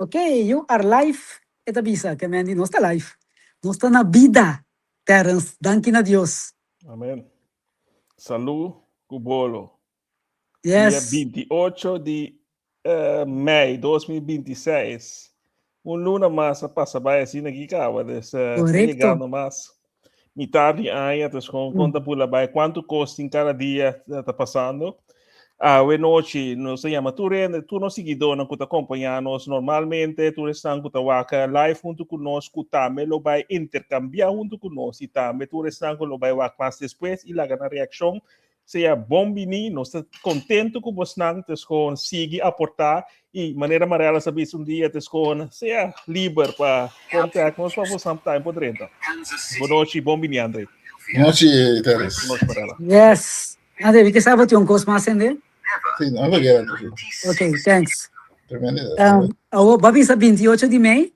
Ok, you are live, e ta bisa, ke men di nos ta live. Nos ta na bida, Terrence, danki na Dios. Amen. Salú ku bolo. Dia Yes. 28 di eh, mei 2026. Un luna mas a pasa bai asina aki kaba, dus eh, ta Korekto. yegando mas. Mitar di aña, dus gewoon kon ta bula bai kuantu kos tin kada dia ta pasando. Awe nochi nos ta yama tur hende, tur nos siguidónan ku ta kompañá nos normalmente, tur esnan ku ta wak live huntu ku nos, ku tambe lo bai interkambiá huntu ku nos i tambe tur esnan ku lo bai wak mas despues i laga nan reakshon. Sea bon bini, nos ta kontentu ku bosnan, ta gewoon sigui aportá i manera Marella sa bisa un dia, ta gewoon sea liber pa kontak nos pa bosnan tambe por drenta. Bonochi, bon bini Andre. Bonochi Terence. Bonochi Marella. Yes. Andre, mi ke sa bo tin un kos mas hende? Sí, no lo quiero sí. Ok, thanks. Tremendo idea. Um, awo, bo a bisa 28 di mei,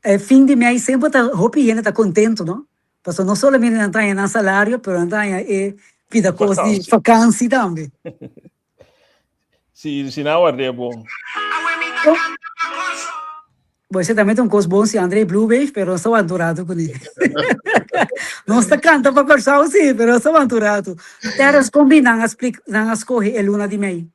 e fin di mei semper ta hopi hende ta contento, no? Pasobra no solamente nan ta haña nan salario, pero nan ta haña e pida kos di Vakansi. vakansi tambe. Si, si nan ward'é bon. Oh. Bo esei tambe ta un kos bon si André Blue Wave, pero nos ta wanta un ratu kuné. Nos ta kanta pa Kòrsou si, pero nos ta wanta un ratu. Terrence, kon bin nan a splik, nan a skohe e luna di mei?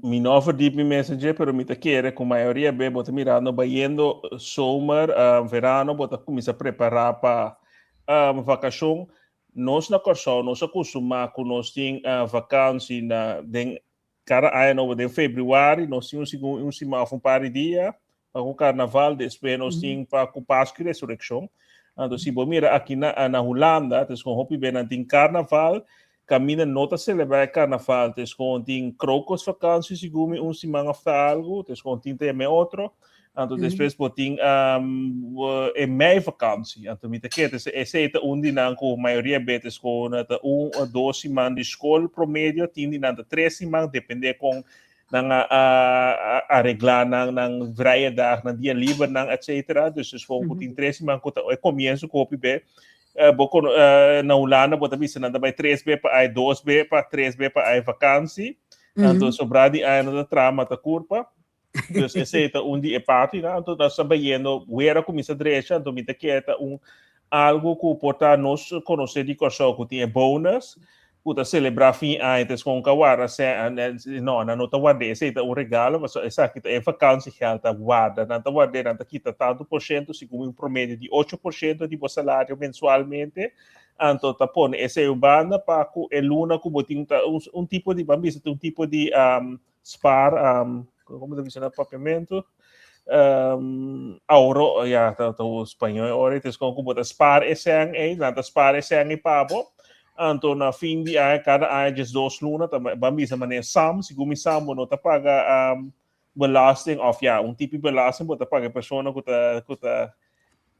Mi no a verdiep mi mes en dje, pero mi ta kere ku mayoria be bo ta mirando bayendo zomer, verano, bo ta kuminsá prepará pa vakashon. Nos na Kòrsou nos a kustumá ku nos tin vakansi na den kada aña nobo den febrüari, nos tin un sigun un siman òf un par di dia pa ku karnaval, despues nos tin pa ku Pasku i Resurekshon. Anto si bo mira aki na na Hulanda, ta eskon hopi be nan tin karnaval, kaminda no ta selebrá e karnaval, ta eskon tin krokusvakansi segun mi un siman òf ta algu, ta eskon tin ta yama e otro. Anto despues bo tin e meivakansi. Anto mi ta kere esei ta un di nan ku mayoria be ta eskon ta un o dos siman di skol promedio, tin di nan ta tres siman, depende kon nan a areglá nan nan vrije dag, nan dia liber nan etcetera. Dus es gewoon ku tin tres siman ku ta e komienso ku hopi be bo kono na Hulanda bo ta bisa nan ta bai tres be pa ai dos be pa tres be pa ai vakansi. Anto sobrá di aña nan ta traha mata kurpa. Dus esei ta un di e partinan. Anto nos ta bayendo wera kuminsa drecha anto mi ta kere ta un algu ku por ta nos konosé di Kòrsou ku tin e bonus ku ta selebrá fin aña ta eskon ka warda sèn no nan no ta ward'é esei ta un regalo pasobra esaki ta e vakansiegeld ta warda nan ta ward'é nan ta kita tantu por shento segun un promedio di ocho por shento di bo salario mensualmente anto ta pone esei un banda pa ku e luna ku bo tin ta un tipo di ban bisa ta un tipo di Spaar, como ta bisa na papiamento? Ahorro, ya, ta, ta spañol ora, es como bo ta spaar e sèn ei, nan ta spaar e sèn ei pa bo. Anto na fin di aña, kada aña djes dos luna, ta ban bisa manera SAM, segun mi SAM bo no ta paga belasting, of ya, un tipo di belasting bo ta paga e persona ku ta, ku ta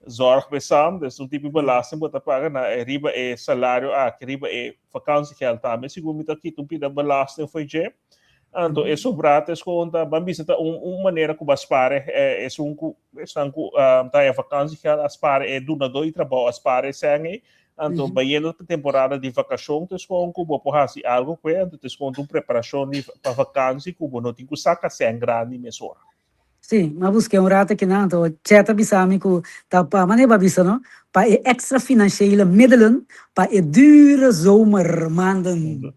zorg bij SAM, dus un tipo belasting bo ta paga na e riba e salario aki, riba e vakantiegeld tambe, segun mi ta kita un pida belasting fo'i dje. Anto e sobrá ta escohon ta, ban bisa ta un, un manera ku ba spar e, esun ku, esnan ku ta haña vakantiegeld a spar e dunadó di trabou a spar e sèn ei. Anto bayendo pa temporada di vakashon ta escohon ku bo por hasi algo ku e, anto ta escohon ta un preparashon di pa vakantie ku bo no tin ku saka sèn grandi mesora. Sí, m'a busk'é un rato akinan, anto Chet a bisa mi ku ta pa, manera bo a bisa no, pa e extra financiële middelen pa e dure zomermaanden.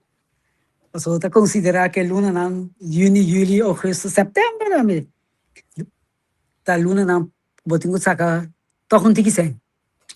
Pasobra ta konsiderá ku e lunanan yüni, yüli, ougùstùs, sèptèmber tambe ta lunanan bo tin ku saka tòg un tiki sèn.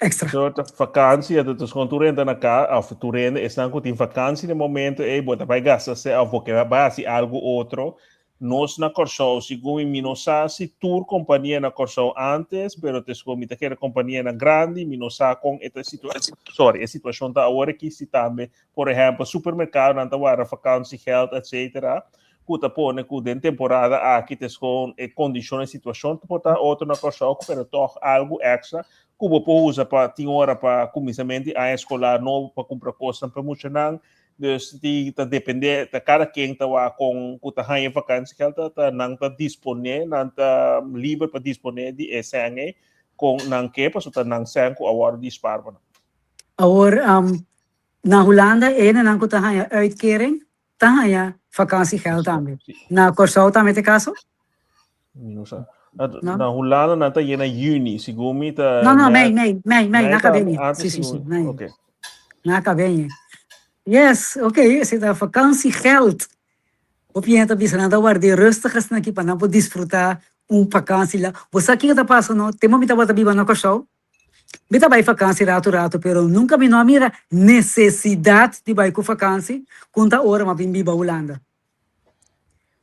Extra. Soort vakantie, dat is gewoon tur hende na ka, of tur hende, esnan ku tin vakantie den momento ei, bo ta bai gasta se of bo ke bai hasi algu otro. Nos na Kòrsou, segun mi, mi no sa si tur kompania na Kòrsou antes, pero te segun mi ta kere kompanianan grandi, mi no sa kon e ta situa, sorry, e situashon ta awor aki, si tambe, por ehèmpel, supermerkadonan ta warda vakantiegeld, etcetera, ku ta pone ku den temporada aki ta escon e kondishon e situashon ta por ta otro na Kòrsou, pero tòg algu èkstra ku bo por usa pa tin ora pa kuminsamentu di aña eskolar nobo pa kumpra kosnan pa muchanan. Dus di ta dependé ta kada ken ta wak kon ku ta haña vakansiegeld ta ta nan ta disponé nan ta liber pa disponé di e sèn ei kon nan ke pasobra ta nan sèn ku a wòrdu di spar pa nan. Awor na Hulanda e hendenan ku ta haña uitkering ta haña vakansiegeld tambe. Na Kòrsou tambe ta e kaso? Mi no sa. No? Na Hulanda nan ta yena juni, segun mi ta No, no, mei, net mei, mei, mei, mei na ta kabeni. antes Sí, sí, sí, segun. mei. Oké. Na kabeni. Yes, oké, esei ta vakantiegeld. Hopi hende ta bisa nan ta ward'é rustig asina aki pa nan por disfrutá un vakantie la. Bo sa kiko ta pasa no? Tempo mi tabata biba na Kòrsou, mi ta bai vakantie ratu ratu pero nunka mi no a mira nesesidat di bai ku vakantie ku un ta ora mi a bin biba Hulanda.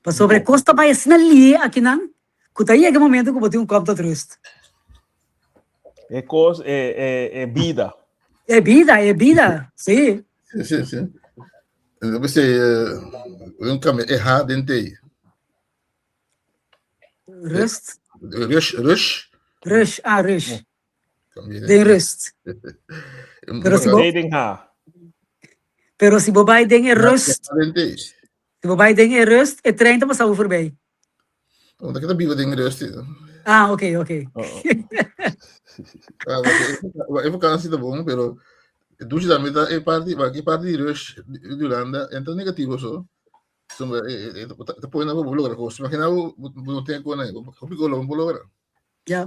Pasobra e kos ta bai asina lié akinan ku ta yega e momento ku bo tin un kòp tot rust. E kos, e, e, e bida. E bida, e bida, sí. Sí, sí, sí. En dat is un cambio e H den T. Rust. Rush, rush. Rush, ah, rush. Den rust. Pero si bo, Den H. pero si bo bai den e rust, si bo bai den e rust, e trein ta pasa bo voorbij. Omdat ik dat biba den rust. Ah, oké, oké. Ah, e vakantie ta bon, pero douche tambe ta e parti, maar e parti di rush di Hulanda entra negativo so. So, ta pone na bo logra kos. Imagina bo no tin kona, hopi ko lo bo logra. Ja.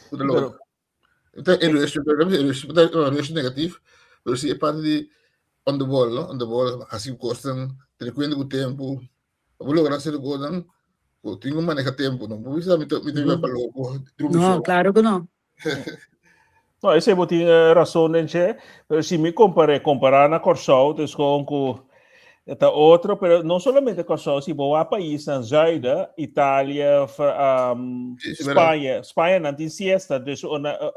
Bo ta logra. Ta e rush, e rush, ta rush negatief, pero si e parti di on the ball, no? On the ball, hasi kosnan, tene kuenta ku tempu. Bo logra hacer kosnan, bo tin ku maneha tempu, no? Bo bisa mi ta mi ta biba pa loko, drumi No, so. claro ku no. No, esei bo tin rason den dje, pero si mi kompar'é, kompará na Kòrsou, ta eskon ku ta otro, pero no solamente Kòrsou, si bo wak paisnan zuiden, Italia, Sí, sí, verdad. Spaña, Spaña nan tin siesta, dus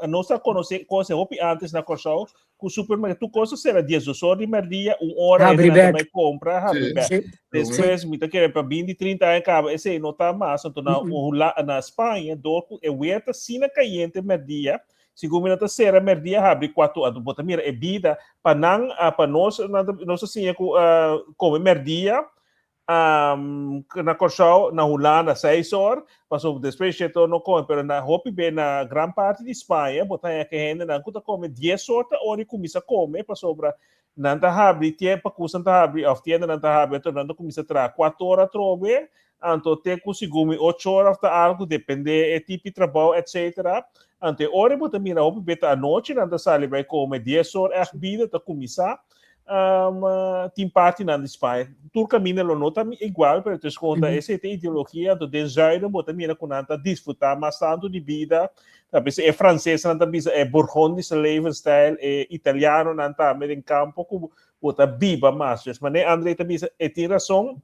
nos a konosé kos hopi antes na Kòrsou, ku supermerkado, tur kos a sera diesdos or di mèrdia, un ora Habri hende nan ta bek. bai kompra, habri Sí. bek. Sí, sí. Despues mi ta kere pa binti, trinta aña kaba, esei no ta mas, anto na Mm-mm. Hula-, na Spaña, dor ku e weer ta asina kayente mèrdia, segun mi nan ta sera mèrdia habri kuatu, anto bo ta mira e bida, pa nan, pa nos, nan ta, nos a siña ku kome mèrdia, na Kòrsou, na Hulanda seis or, pasobra despues shete or no kome, pero na hopi be na gran parti di Spaña bo ta haña ke hendenan ku ta kome dies or ta ora di kuminsá kome, pasobra nan ta habri tie pakusnan ta habri òf tiendanan ta habri anto nan ta kuminsá traha kuater or atrobe, anto te ku segun mi ocho or òf ta algu depende e tipo di trabou etcetera, anto e ora bo ta mira hopi be ta anochi nan ta sali bai kome dies or ègt bida ta kuminsá. Tin partinan di Spaña. Tur kaminda lo no ta igual, pero tes konta esei ta ideologia, anto den zuiden bo ta mira ku nan ta disfrutá mas tantu di bida. Ta bisa e fransesnan ta bisa e Burgondische levensstijl, e italianonan tambe den kampo ku bo ta biba mas. Dus manera André ta bisa, e tin rason,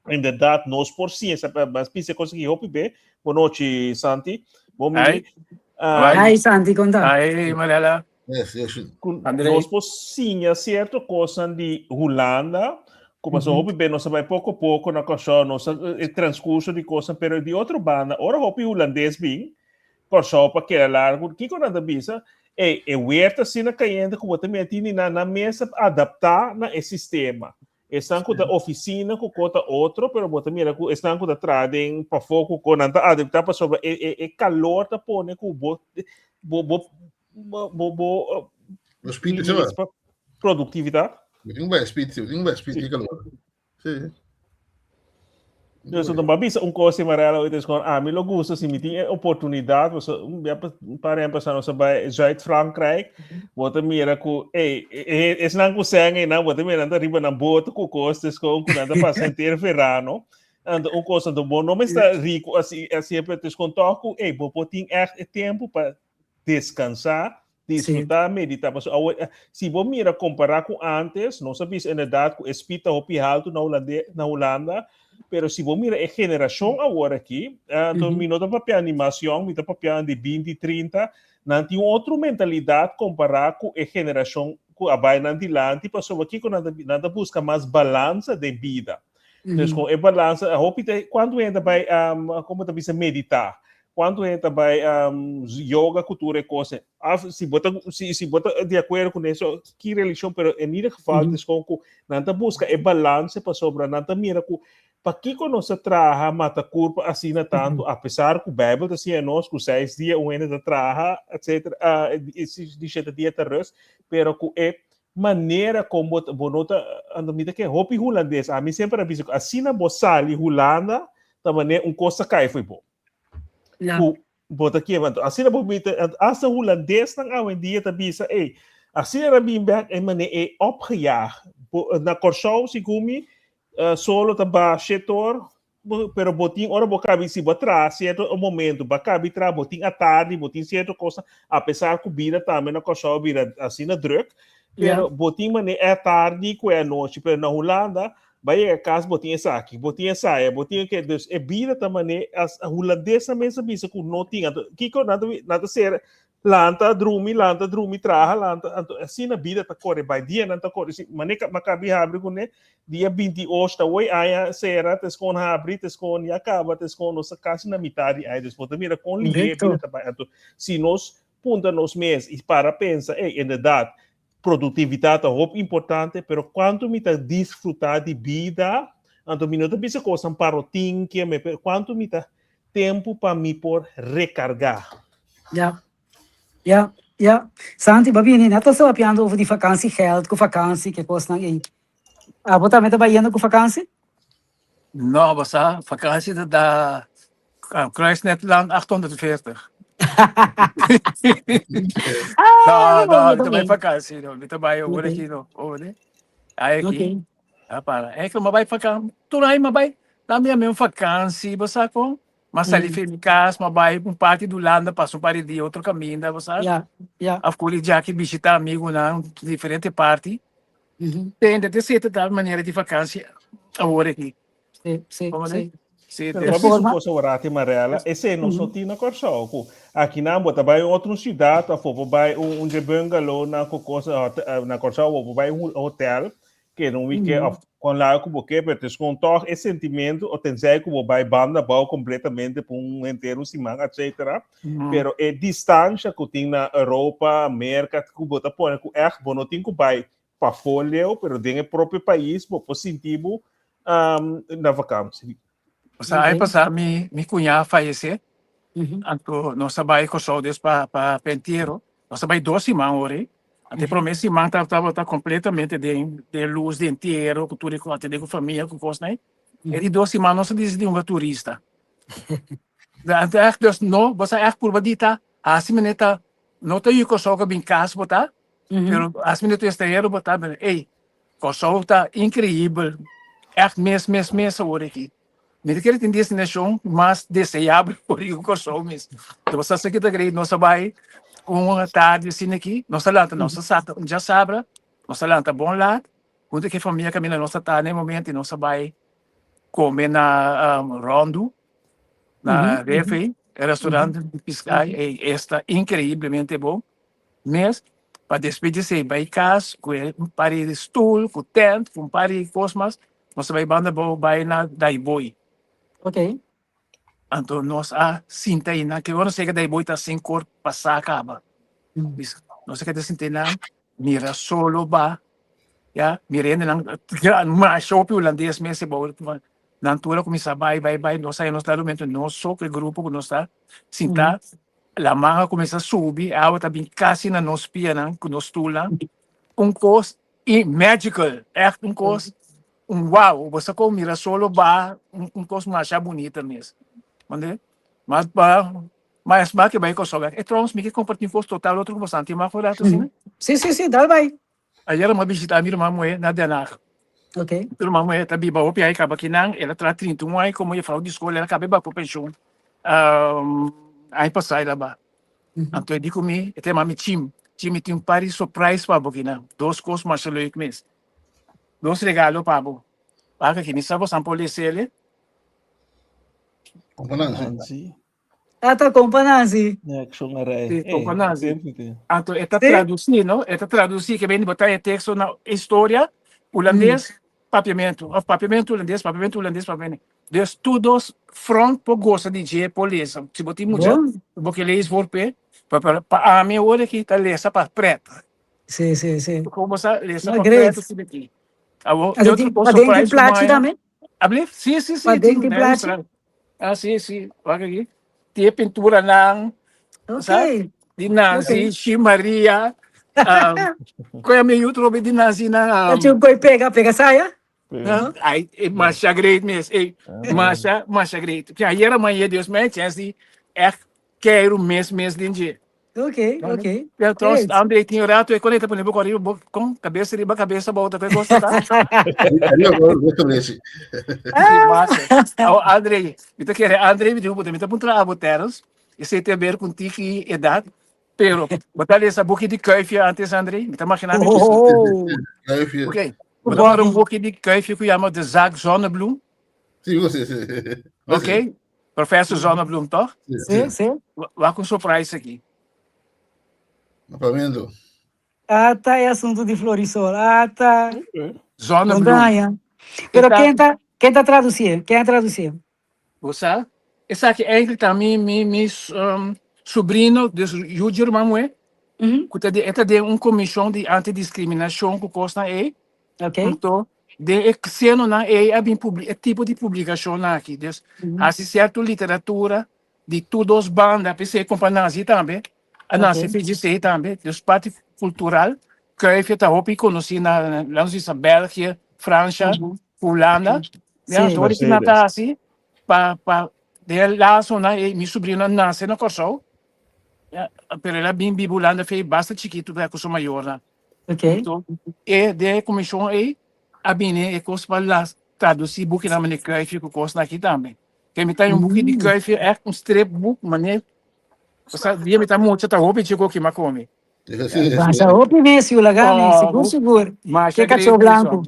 Inderdaad, nos por siña esa, mas pisa cosa ki hopi be. Bon nochi, Santi. Bon Hi. mini. Ah, Hi. Hi, Santi, konta. Hi, Mariela. Yes. André. Nos por siña cierto cosnan di Hulanda, ku pasó hopi be nos a bai poko poko na Kòrsou, nos a e transcurso di cosnan, pero di otro banda, ora hopi hulandes bin Kòrsou pa keda largu, kiko nan ta bisa? Ey, e weer ta asina kayente ku bo ta mira tin di nan nan mes a adaptá na e sistema. Esnan ku ta ofisina ku ko ta otro, pero bo ta mira ku esnan ku ta traha den pafó ku ko nan ta adaptá pasobra e e e kalor ta pone ku bo bo bo bo bo Bo spiritu se va. produktividat. Bo tin un bai spiritu, bo tin un bai spiritu di kalor. Sí. Dus dan ba bisa un kos Marella ooit is gewoon, ah, mi lo gusta si mi tin e oportunidad, paso un bia un par aña pasá nos a bai Zuid-Frankrijk, bo ta mira ku, ey, esnan ku sèn einan, bo ta mira nan ta riba nan boto ku kos, dus gewoon ku nan ta pasa henter verano. Anto un kos, anto bo no mester riku asi, asi, pero dus gewoon tòg ku, ey, bo por tin ègt e tempu pa deskansá, disfrutá, meditá. Pasobra awe, si bo mira kompará ku antes, nos a bisa inderdat ku e speed ta hopi haltu na Hulande, na Hulanda, pero si bo mira e generashon awor aki, anto mi no ta papia di mas yòn, mi ta papia di binti, trinta, nan tin un otro mentalidat kompará ku e generashon ku a bai nan dilanti, pasobra kiko nan ta, nan ta buska mas balansa den bida. Dus kon e balansa, hopi ta, kuantu hende ta bai, komo ta bisa, meditá? Kuantu hende ta bai yoga ku tur e kos? Af, si bo ta, si, si bo ta di akuerdo ku eso, ki religion, pero en ieder geval mm -hmm. kon ku nan ta buska e balance pasobra nan ta mira ku pakiko nos ta traha mata kurpa asina tantu, mm -hmm. a pesar ku Bijbel ta siña nos ku seis dia un hende ta traha, etc. Uh, di shete dia ta rust, pero ku e manera kon bo, bo no ta, ando mi ta ke hopi hulandes, a mi semper a bisa ku asina bo sali Hulanda, ta manera un kos ta kai fo'i bo. Ja. Ku bo ta kema. Anto asina bo mita, hasta hulandesnan awendia ta bisa, ey, asina nan bin bek e mane e opgejaagd. Bo, na Kòrsou segun mi, solo ta ba shetor, pero bo tin ora bo kabi si bo traha sierto momento, bo a kabi traha, bo tin atardi, bo tin sierto kosnan, apesar ku bida tambe na Kòrsou a bira asina druk, pero bo tin mane e atardi ku e anochi, pero na Hulanda Ba yega kas bo tin esaki, bo tin esaya, bo tin ke, dus e bida ta mane as hulandesnan mes a bisa ku no tin, anto kiko nan ta nan ta ser lanta drumi, lanta drumi, traha, lanta, anto asina bida ta kore bai, dianan ta kore, si mane ka makabi habri kuné dia 28 ta woi aña sera te skon habri, te skon ya kaba, te skon nos ta kasi na mitad di aña, dus bo ta mira kon lihé bida ta bai, anto si nos puntra nos mes i para pensa, ey inderdaad Produktividat ta hopi importante, pero kuantu mi ta disfrutá di bida, anto mi no ta bisa kosnan parotin ke me, pero kuantu mi ta tempu pa mi por rekargá. Ja, ja, ja. Santi, ba bini, net nos ta papiando over di vakansiegeld, ku vakansi, ke kosnan ei. Abo tambe ta bayendo ku vakansi? No, bo sa, vakantie ta da Kruisnetland 840. Ah, No, no, no, no, mi ta bai ok. vakantie, no. Mi ta bai over Ok. aki, no. Over de. Ai Ok. aki. Ah, para. Eigenlijk ma bai vakantie. Tur ai ma bai. Na mi un vakantie, bo sa kon? Ma sali Mm. fi mi kas, ma bai un parti di Hulanda, pasa un par di dia otro kaminda, bo sa? Ja, ja. Af kuri djaki bishita amigunan diferente parti. Mhm. Tende te sete tal manera di vakantie awor aki. Sí, sí, Como sí. Sí, Pero dus- pa bisa forma- cosa orati Marella, ese nos no Mhm. tin na Kòrsou. Ku aki nan bo ta bai un otro siudat of bo bai un un dje bungalow na ku cosa hot- eh, na Kòrsou bo bai un hotel keda un weekend Mhm. of kon largo ku bo ke, pero het is gewoon toch e sentimento o tenzij ku bo bai banda bou completamente pa un entero siman etcetera. Mhm. Pero e distancia ku tin na Europa, Merka, ku bo ta pone ku echt bo no tin ku bai pafó leu, pero den e propio pais bo por sinti bo um, na vakantie. Osea, aña Ok. pasá mi, mi cuñá a fallecé, Mhm. anto nos a bai Kòrsou des pa, pa, pa entiero. Nos a bai dos siman ora ei. Anto e promé siman ta, tabata completamente den, den luz di entiero, ku tur e kos, atendé ku famia, ku kosnan ei. E di dos siman nos a disidí hunga turista. Anto ègt, dus no, bo sa ègt purba di ta hasi manera ta, no ta yu Kòrsou ku a bin kas bo ta, Pero as mi ta extranhero bo ta bira, ey, Kòrsou ta increibel, ègt mes mes mes awor aki. Mi ta kere tin destinashon mas deseabel por ku Kòrsou mes. Bo sa esaki ta great, nos a bai un tardi asina aki, nos a lanta, nos a saka un djasabra, nos a lanta bon lat, huntu ku e famia kaminda nos a ta na e momento i nos a bai kome na Rondu, na Refe, e restaurant di piská, ey, esta increiblemente bon. Mes pa despues di esei bai kas ku e un par di stoel, ku tent, ku un par di kos mas, nos a bai banda abou bai na Daaibooi. Ok. Anto nos a sinta einan, ke ora nos yega Daaibooi ta sinku or pasá kaba. Bisa, nos a keda sinta einan, mira solo ba, ya, mira hendenan masha hopi hulandes mes abou, nan tur a kuminsá bai bai bai, nos a haña nos dado momento nos so ku e grupo ku nos ta sintá. Laman a kuminsá subi, e awa ta bin kasi na nos pianan ku nos stulnan. Un kos i magical, ègt un kos, un wow, bo sa kon mira solo ba, un kos masha bunita mes. Mande? Mas pa, mas mas ke bai Kòrsou bèk. E trouwens mi ke kompartí un kos total otro ku bo Santi mag un rato asina? Sí, sí, sí, dal bai. Ayer mi a bishita mi ruman muhé na Den Haag. Ok. Mi ruman muhé ta biba hopi aña kaba kinan, el a traha 31 aña komo jefrouw di skol, el a kaba e bai ku penshon aña pasá el a bai. Anto e di ku mi, e ta yama mi Chim, Chim mi tin un par di surprise pa bo kinan, dos kos masha leuk mes, dos regalo pa bo. Wak aki, mi sa bosan por les'el. Kompa Nancy. Nancy. Ata kompa Nancy. Reaccion a rei. Sí, kompa Nancy. Anto e ta Sí. tradusí, no? E ta tradusí ke bini bota e teksto na historia hulandes, papiamentu. Of papiamentu hulandes, papiamentu hulandes, papiamentu. Dus tur dos front por gosa di dje, por lesa. Si bo tin mucha, Bon. bo ke lees voor p'e. Pa, pa, pa ami awor aki ta lesa pa pret. Sí, sí, sí. Kon bo sa lesa No, pa great. pret asina aki. Awor, Anto e otro tin, kos paden tin surprise ku plachi maya. tambe? Ablief? Sí, sí, sí. Paden Tin, tin plachi? Ah, sí, sí. Wak aki. Tin e pinturanan, Ok. sa? Di Nancy, Ok. Shi Maria. Um, koe mi yu trobe di Nancy na Dat je um, koi pega, pega saya? no? Ai, e masha great mes. E, masha, masha great. Kaya ayer amanhã Deus me chance di ègt keiru mes mes den dje. Ok, ok. Pero trouwens, Great. André, tin un rato e conecta pone boca arriba, bo, con cabeza riba, cabeza abou, ta cosa ta. Arriba, bo cabeça. Sí, massa. Awo, André, mi ta kere, André, mi digo, mi ta puntra abo, Terence, esei te haber con tiki edad, pero bo ta lesa buki di Kuifje antes, André? Mi ta imagina mi ku sí. Oh, Kuifje. Ok, bo ta manda un Bobby. buki di Kuifje ku yama De Zaak Zonnebloem, Sí, sí, sí. ok? Professor Zonnebloem, toch? Sí, Sí, sí. sí. Wak un surprise aki. Mapamento. Ata e asunto di Florisol. Ata. Zonnebloem. Montaña. Pero Eta- ken ta, ken ta traducié? Ken a traducié? Bo sa? Esaki eigenlijk ta mi mi mi um, sobrino, dus yu di ruman muhé, Mhm. ku ta den e ta den un komishon di antidiscriminacion ku kosnan ei. Ok. Anto, den e senonan ei a bin publi e tipo di publikashonnan aki. Dus hasi sierto literatura di tur dos banda, p'esei kompa nazi tambe, a nase Ok. FGC tambe. Dus parti kultural, Kuifje ta hopi konosí na, laat nos bisa, België, Fransha, Hulanda. Ya, Sí. anto ora ki nan ta hasi pa pa den e lasonan ei, mi subrino a nase na Kòrsou, ya, pero el a bin biba Hulanda fe basta chikitu ku su mayornan. Ok. Anto, e den e komishon ei a bini e kos pa las tradusí bukinan manera Kuifje ku kosnan aki tambe. Ke mi ta un buki di Kuifje ègt un stripboek manera pasá dia mi ta mucha ta hopi chiko ki mi a kome. Basha hopi mes yu laga mi, Oh, sigur sigur. Masha Ke kachó great blanku.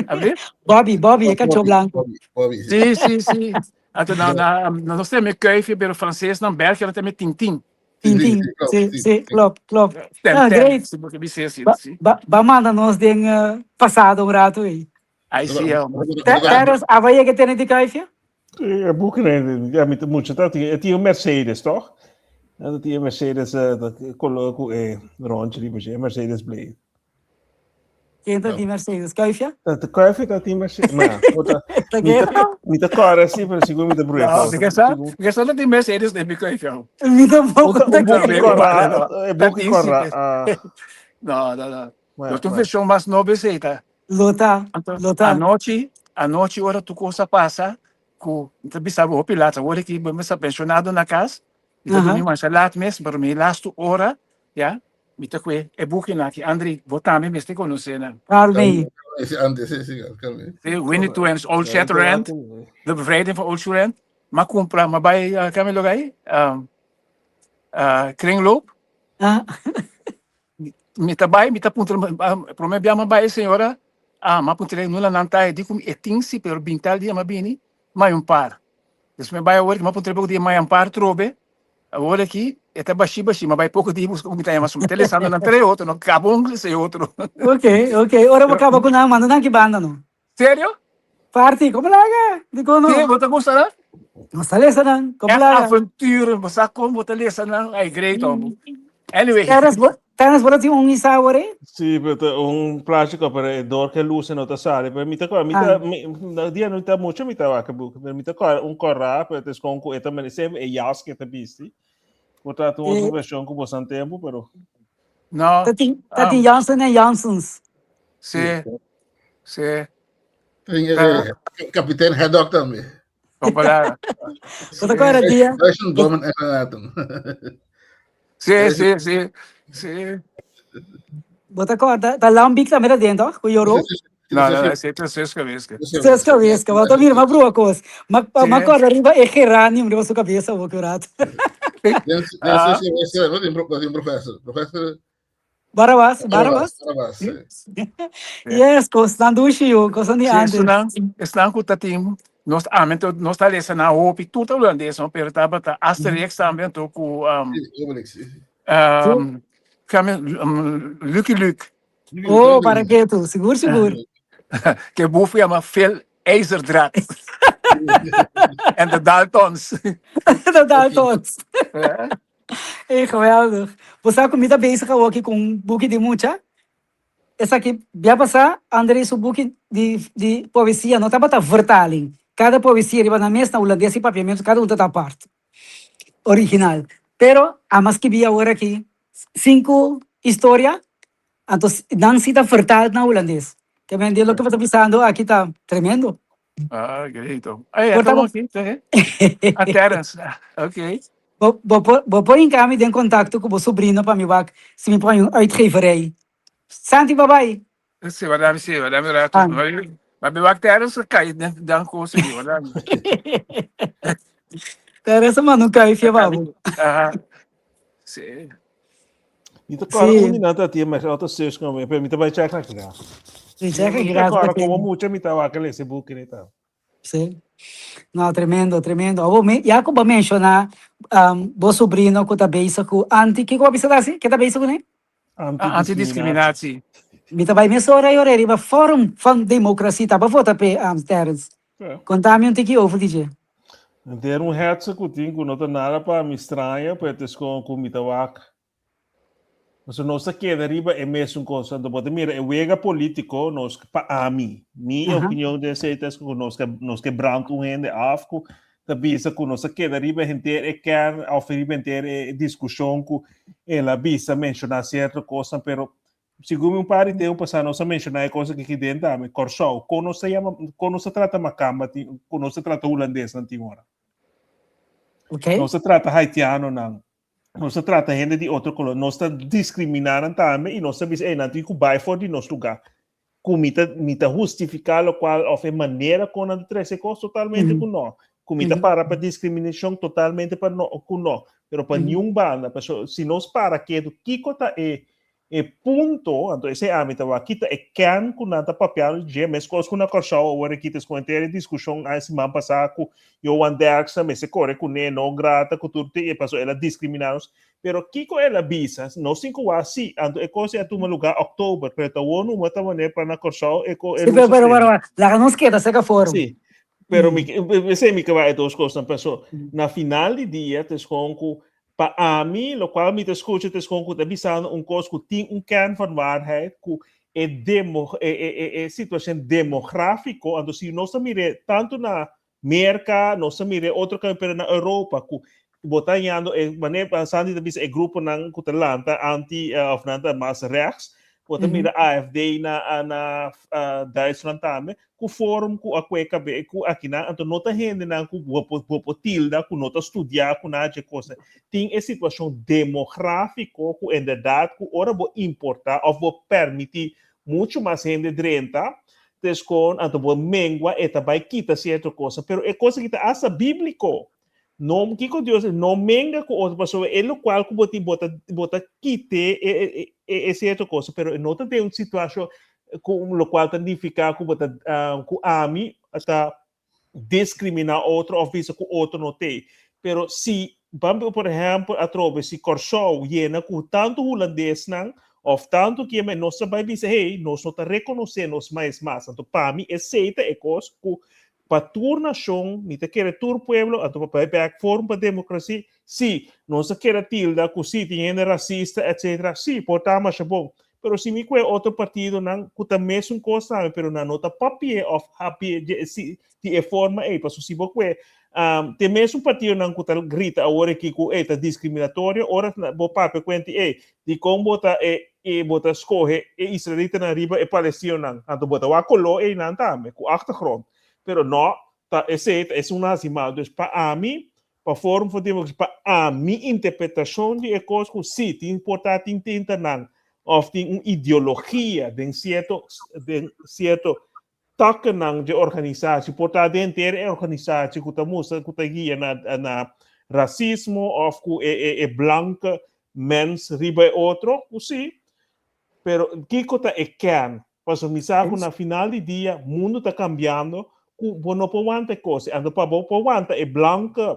Abe? Bobby, Bobby, e kachó blanku. Bobby. Sí, sí, sí. Anto na na nos ta yama Kuifje pero fransesnan België nan ta yama Tintin. Tintin, sí, sí, klopt, klopt. Tem, Ah, tem, great. si bo bisa asina, Ba, sí. ba, ba manda nos den eh, pasado un rato ei. Ai, sí, ja. Te- Terrence, aba yega tene di kuifje? E boek, nee, ja, mi mucho ta tin, e tin un Mercedes, toch? Ja, dat tin een Mercedes, eh, dat color ku e rondje riba dje, Mercedes Blade. Ken ta tin Mercedes? Kuifje? Dat de Kuifje ta tin Mercedes, maar ja, ta, Ta mi ta, ke? mi ta kore si, pero sigur mi ta broeia No, fout. porque sa, porque sa no tin Mercedes den mi kuifje. Mi tampoco Un ta un boek kere. kora, e Ta boek tin kora, si. ah, No, no, no. maar Lo ja, tin maar. version mas nobo esei ta. Lo ta, Anto, lo ta. anochi, anochi ora tur kos a pasa, ku mi ta bisa bo hopi laat, awor aki bo mester pensionado na kas, mi ta Aha. durmi masha laat mes, pero mi lastu ora, ya, Mi ta kue e bukinan aki. Andri, bo tambe mester konosé nan. Carmen. Sí, antes, sí, sí, Carmen. Sí, Winnie Twins, Old Shatterhand, De Bevrijding van Old Shatterhand. M'a kumpra, m'a bai, uh, kame loga ei? Um, uh, kringloop. Ah. Mi ta bai, mi ta puntra, um, prome bia m'a bai, señora, ah, m'a puntra, nula nan ta, e di ku mi, e tin si, pero bintal dia m'a bini, mai un par. Dus mi bai awor, m'a puntra poko dia, mai un par trobe, Awor aki e ta bashí bashí, ma bai poko di buska ku mi ta yama su. Mi ta lesando nan tre otro, no kaba un lesa e otro. Ok, ok. Ora bo kaba ku nan, manda nan ki banda no. Serio? Parti, komo laga? Dikon no? Sí, bo ta gusta nan? Nos ta lesa nan, komo Echt laga? avonturen, bo sa kon bo ta lesa nan, ay great hombo. Anyway. Terence, bo, Terence, bo ta tin un isa awor ei? Sí, pero ta un plástico, pero e door ke luz no ta sali. Pero mi ta kor, mi ta, Ah. mi, na dia no ta mucho mi ta wak boek, pero mi ta kor un korá, pero es con ku e ta mene sempre e jas ke ta bisti. Por ta un otro Eh. version ku bosan tempo, pero No, Ta tin, ta tin um, Jansen en Jansens. sí, sí. Tin, eh, Kapitein Haddock tambe. Comparado. Bo ta kor dia? Duizend bommen en granaten. Sí, sí, sí, sí. Bo ta kor, ta, ta Lambic tambe ta den, toch? Ku Joro? No, no, esei ta Suska Wiska. Suska Wiska, bo ta mira, ma brua kos. Ma, Sí. ma kor riba e geranium riba su kabesa bo ku rato. Den Ah. Suska Wiska, no tin professor. Professor Barabas, Barabas. Barabas, sí. Yes, kosnan dushi yu, kosnan di Sí, antes. esnan, esnan ku ta tin, nos ame to, nos ta lesa nan hopi, tur ta hulandes, no, pero tabata Asterix tambe anto ku um, Sí, Obelix, sí. um, kame, um, Lucky Luke, Oh, para ketu, sigur, sigur. ke bufo yama Phil IJzerdraad en de Daltons. De Daltons. Eh? Ey, geweldig. Bo sa ku mi ta bezig awoki ku un buki di mucha. Esaki bia pasá André su buki di di poesia no tabata vertaling. Kada poesia riba nan mes na hulandes i papiamentu kada un ta ta apart. Original. Pero amo a skibí awor aki sinku historia, anto nan si ta vertaald na hulandes. Ke men di loke bo ta bisando aki ta tremendo. Ah, great. Ey, Por ata ta bon aki, te. Ah, Terence. Ah, ok. Bo, bo, por, bo por hinca mi den contacto cu bo sobrino pa mi wak si mi por haña un uitgeverij. Santi, bye bye. Sí, wa dami, sí, wa dami rato. Ah. Ma mi wak Terence kai den dan kos aki, wa dami. Terence a manda un kuifje pa bo. Aha. Sí. Mi ta kòrda Sí. un di nan ta tin mes auto zus ku mi, pero mi ta bai check na kina. Mi check Mi aki ta rato kòrda pa komo tin. mucha mi ta wak lesa e buki ni ta. Sí. No, tremendo, tremendo. Abo, me, ya ku bo menshoná um, bo sobrino ku ta bezig ku anti, kiko bo bisa ta hasi? Ke ta bezig kuné? Anti-discriminatie. Mi ta bai mesora e ora riba Forum van Democratie ta bo vota p'e, um, Terence. Ja. Konta mi un tiki over di dje. Henter un hetze ku tin ku no ta nada pa mi straña, pero het is kon ku mi ta wak. Pasobra nos ta keda riba e mesun kos. Anto bo ta mira e wega polítiko nos pa ami. Mi opinion den esei ta ku nos ke nos ke brand un hende af ku ta bisa ku nos a keda riba henter e kern òf riba henter e diskushon ku el a bisa menshoná sierto kosnan pero segun mi un par di tempu pasá nos a menshoná e kos aki den tambe Kòrsou kon nos ta yama kon nos ta trata makamba tin kon nos ta trata hulandesnan tin ora nos ta trata haitianonan nos ta trata hende di otro koló nos ta diskriminá nan tambe i nos ta bisa ey nan tin ku bai for di nos lugá ku mi ta mi ta hustifiká lokual òf e manera kon nan ta trese kos totalmente ku no ku mi ta para pa diskriminashon totalmente pa no ku no pero pa niun banda paso si nos para ketu kiko ta e E punto, anto esei ami ta wak, kita e kern ku nan ta papiando di dje, meskos ku na Kòrsou awor e kita esku henter e diskushon a e siman pasá ku Johan Derksen mester kore kuné no grata ku tur tin e pasobra el a diskriminá nos. Pero kiko el a bisa? Nos tin ku wak si, anto e kos ei a tuma lugá òktober, pero ta awor numa ta manera pa na Kòrsou e ko e Sí, pero, lusa pero, pero, stende. laga nos keda serka Forum. Sí, pero mi, esei mi ke wak e dos kosnan, paso na final di dia ta eskon ku Pa ami, locual mi ta scucha ta escon cu ta bisando un cos cu tin un kern van waarheid, cu e demo, e, e, e, e situacion demografico, anto si nos ta mire tanto na Merca, nos ta mire otro caminda, pero na Europa, cu bo ta hañando e manera Sandy ta bisa e gruponan cu ta lanta anti, of nan ta mas rechts, bo ta mira AFD na, na Duitsland tambe, ku forum ku a kue kabe ku akinan anto no ta hendenan ku bo por bo por tilda ku no ta studiá ku nan haci e kosnan. Tin e situashon demográfiko ku inderdat ku ora bo importá òf bo permití muchu mas hende drenta teskon anto bo mengua e ta bai kita sierto kosnan pero e kos aki ta asta bíbliko. No kiko Dios no menga ku otro pasobra e lokual ku bo tin bo ta bo ta kite e e e sierto kos pero e no ta den un situashon ku lokual ta nifiká ku bo ta ku ami ta diskriminá otro òf bisa ku otro no t'ei pero si ban por ehèmpel atrobe si Kòrsou yena ku tantu hulandesnan òf tantu kieme nos ta bai bisa hey nos no ta rekonosé nos mas mas anto pa mi esei ta e kos ku Pa tur nashon, mi ta kere tur pueblo, anto pa bai bek Forum pa Demokrasi, si, nos ta kere tilda ku si tin hende rasista etc. Si, por ta masha bon. Pero si mi kue otro partidonan ku ta mesun kos tambe pero nan no ta papia òf hapia dje si di e forma ei. Pasobra si bo kue te mesun partidonan ku ta grita awor aki ku ei ta diskriminatorio ora bo papia ku hende ei dikon bo ta e e bo ta skohe e israelitanan riba e palestinonan, anto bo ta wak koló einan tambe, ku achtergrond. Pero no, ta esei ta esun nan hasi mal. Dus pa ami, pa Forum for Democracy, pa ami interpretashon di e kos ku si tin por ta tin tintanan òf tin un ideologia den sierto den sierto takennan dje organisatie, por ta den henter e organisatie ku ta mustra ku ta guia na na rasismo òf ku e e e blanke mens riba e otro, ku si, pero kiko ta e kern? Pasobra mi sa ku na final di dia mundu ta kambiando ku bo no por wanta e kos, anto pa bo por wanta e blanke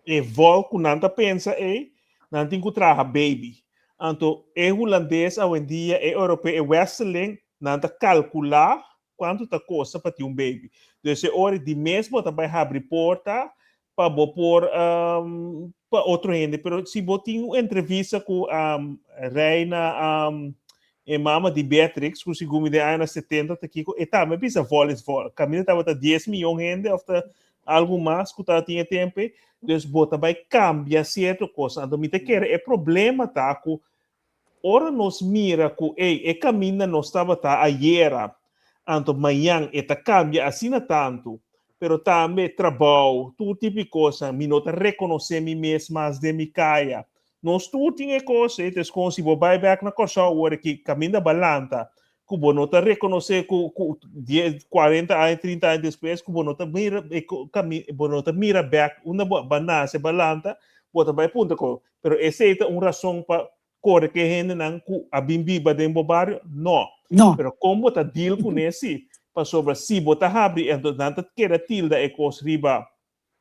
e volk ku nan ta pensa ei, nan tin ku traha baby. Anto e hulandes awendia, e europeo, e westerling, nan ta kalkulá kuantu ta kosta pa tin un baby. Dus e ora di mes bo ta bai habri porta pa bo por pa otro hende. Pero si bo tin un entrevista ku Reina e mama di Beatrix, ku segun mi den añanan setenta ta kiko, e tambe bisa vol is vol. Kaminda tabata dies miyon hende òf ta algu mas ku tabatin e tempu ei. Dus bo ta bai kambia sierto kos. Anto mi ta kere e problema ta ku ora nos mira ku ei e kaminda nos tabata ayera, anto mañan e ta kambia asina tantu. Pero tambe trabou, tur tipo di kosnan, mi no ta rekonosé mi mes mas den mi kaya. Nos tur tin e kos ei, entonces kon si bo bai bèk na Kòrsou awor aki kaminda bo a lanta, ku bo no ta rekonosé ku ku dies, kuarenta aña, trinta aña despues ku bo no ta mira e kami bo no ta mira bèk unda bo a nase, bo a lanta, bo ta bai puntra ku, pero esei ta un rason pa kore ku e hendenan ku a bin biba den bo bario? No. No. Pero kon bo ta deal kuné si? Pasobra si bo ta habri, entonces nan ta keda tilda e kos riba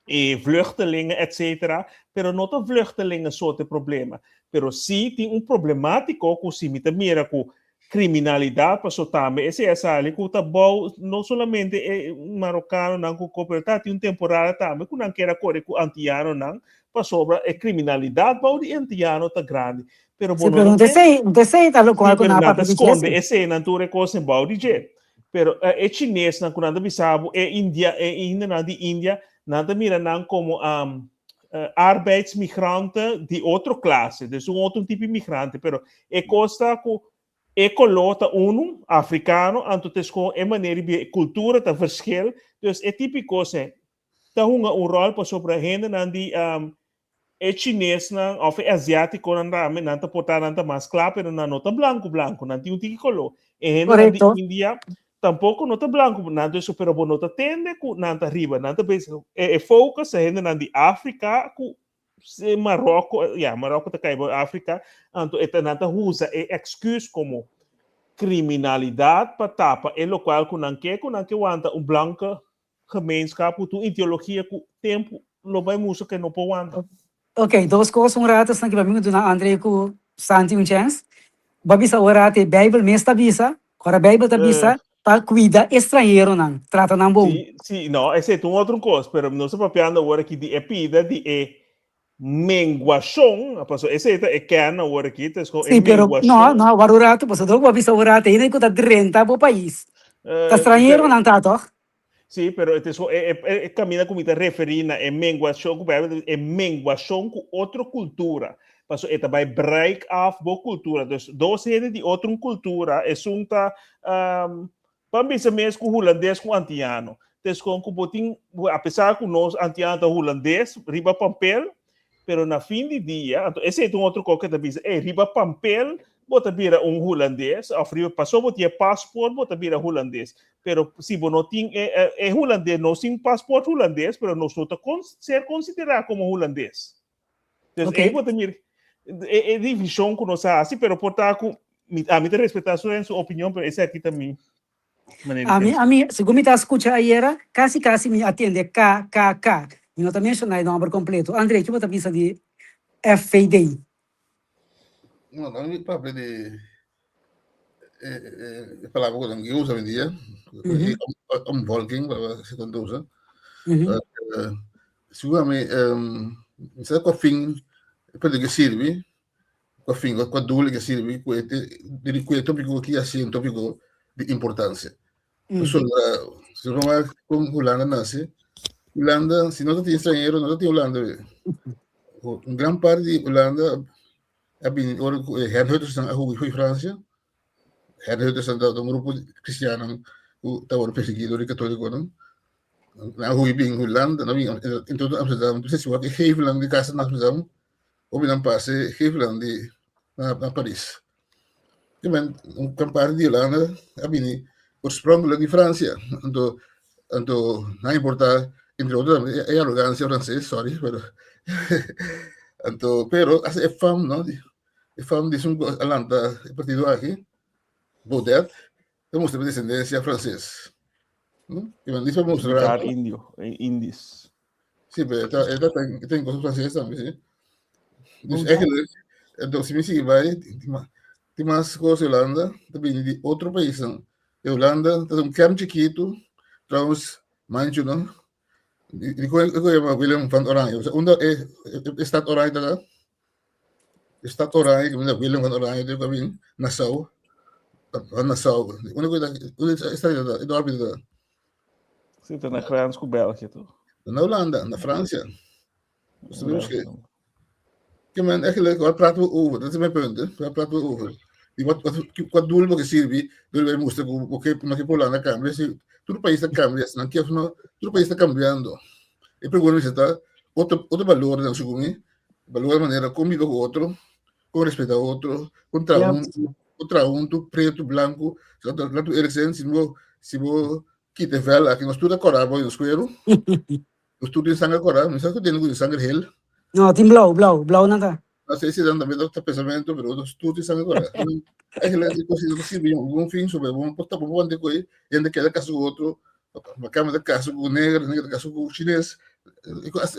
e vluchtelingen etcetera, pero no ta vluchtelingen so ta e problema, pero si tin un problematico cu si mi ta mira cu criminalidad paso tambe esey a sali cu ta bou no solamente e marocanonan cu co pero ta tin un temporada tambe cu nan kier a core cu antillanonan pasobra e criminalidad bou di antillano ta grandi pero bo Sí, no pero ta no ta mira esey, no ta esey ta locual Sí, cu pero nan a nan ta papia di dje sconde si. eseynan tur e cosnan bou di dje. Pero e chinesnan ku nan ta bisa bo, e india, e hindenan di India, nan ta mira nan komo um, arbeidsmigranten di otro klase, dus un otro tipo di migrante, pero e kos ta ku e koló ta unu, afrikano, anto ta eskon e manera di bia, e kultura ta verschil, dus e tipo di kos ei ta hunga un ròl pasobra hendenan di um, E chinesnan of e asiaticonan tambe nan ta por ta nan ta mas kla pero nan no ta blanco blanco, nan tin un tiki color. E hendenan di Correcto. India tampoco no ta blanco, nan ta eso pero bo no ta tende cu nan ta riba, nan ta bezig e e focus e hendenan di Africa cu se Marocco, ya Marocco ta cay bo Africa, anto e ta nan ta usa e excuse como criminalidad pa tapa e locual cu nan ke cu nan ke wanta un blanke gemeenschap ku tur ideologia ku tempu lo bai mustra ku e no por wanta. Ok, dos kos un rato esnan ki pa mi ku duna Andre ku Santi un chèns. Bo a bisa ora te Bijbel mes ta bisa, ora Bijbel ta bisa pa kuida estranheronan, trata nan bon. Si, si, no, esei ta un otro kos, pero nos ta papiando awor aki di e pida di e menguashon, pasobra esei ta e kern awor aki, ta e Sí, pero no, menguashon. no, wak un rato, pasobra bo a bisa un rato, hende ku ta drenta bo pais, ta estranheronan ta tòg? Sí, pero e e, e, e camina ku mi ta referí na e menguashon ku Bijbel e menguashon ku otro kultura. Paso e ta bai break af bo kultura. Dus dos hende di otro kultura, esun ta um, pa bisa mes ku hulandes ku antiano. Tes kon ku bo tin, a pesar ku nos antiano ta hulandes riba papel, Pero na fin di dia, anto esei ta un otro kos ku ta bisa, ey, riba pampel bo ta bira un hulandes, òf riba paso bo tin e pasport bo ta bira hulandes. Pero si bo no tin e, e hulandes, nos tin pasport hulandes, pero nos no ta kon, ser konsiderá komo hulandes. Dus Oké. ey bo ta mira e, e divishon ku nos a hasi, pero por ta ku mi, ami ta respetá su en su opinion, pero esaki ta mi A mi, a mi, segun mi ta skucha ayera, kasi kasi mi a tende K, K, K. Mi no ta menshoná e nòmber kompleto. André, ki bo ta bisa di FVD? No, no mi papia di e, e, e palabra ku nan usa hoy dia, omvolking, si nan ta usa. Sigur ami, mi sa kua fin e prediká sirbi, Kua fin, kua doel e ke sirbi ku e di ku e tópiko aki a siña un tópiko di importansia. Pasobra si bo wak kon Hulanda nase, Hulanda si no ta tin estranhero no ta tin Hulanda be. Un gran parti di Hulanda a bini ora ku e herhutersnan a hui fo'i Fransia. Herhutersnan ta un grupo di kristiannan ku tabata persiguí dor di katólikonan. Nan a hui bin Hulanda, nan a bin entre otro Amsterdam. Bo wak e gevelnan di kasa na Amsterdam Hopi nan pasa e gefelnan di na na Paris. Te men un gran parti di Holanda a bini oorspronkelijk di Francia. Anto anto nan importa entre otro tambe e arrogancia frances, sorry, pero anto pero hasta e fam no e fam di esun ku a lanta e partido aki, Baudet, ta mustra descendencia frances. I men dice pa mustra Mitad indio, indies. Sí, pero e ta, e ta ten, ten cosas francés tambe, sí. Dus eigenlijk, entonces, si mi sigui bai, tin mas cos di Holanda, ta bini di otro paisnan. E Holanda ta un kern chikitu, trouwens, manchu, no? Di, di kon e yama Willem van Oranje? O sea, unda e, e, e stad Oranje ta? E stad Oranje, kaminda Willem van Oranje ta bin, Nassau, van Nassau. Unda ku ta, unda e stad ta, e dorpje ta? Sí, ta na grens ku België, toch? Na Holanda, na Fransia. Dus dan ke. Ke men eigenlijk, waar praten we over? Dat is mijn punt, hè? Waar praten we over? Die wat, wat, wat doel bo ke sirbi, door wij moesten, bo ke, no ke Holanda cambia, si. Tur pais ta kambia, si nan ke òf no, tur pais ta kambiando. E pregunta mester ta, otro otro balornan segun mi, balor manera kon biba ku otro, kon respeta otro, kon traha huntu, kon traha huntu, pretu, blanku, laat eerlijk zijn, si bo si bo kita e vel aki nos tur ta kòrá bo den nos kueru, nos tur tin sanger kòrá, mi sa ku tin ku tin sanger hel. No, tin blou, blou, blou nan ta. No sé si dan tambe ta pensamentu, pero nos tur tin sanger kòrá. Eigenlijk e kos ta sirbi un bon fin, sobre bon por tapa bon de koi, hende keda kasa ku otro, makamba ta kasa ku neger, neger ta kasa ku chines, e kos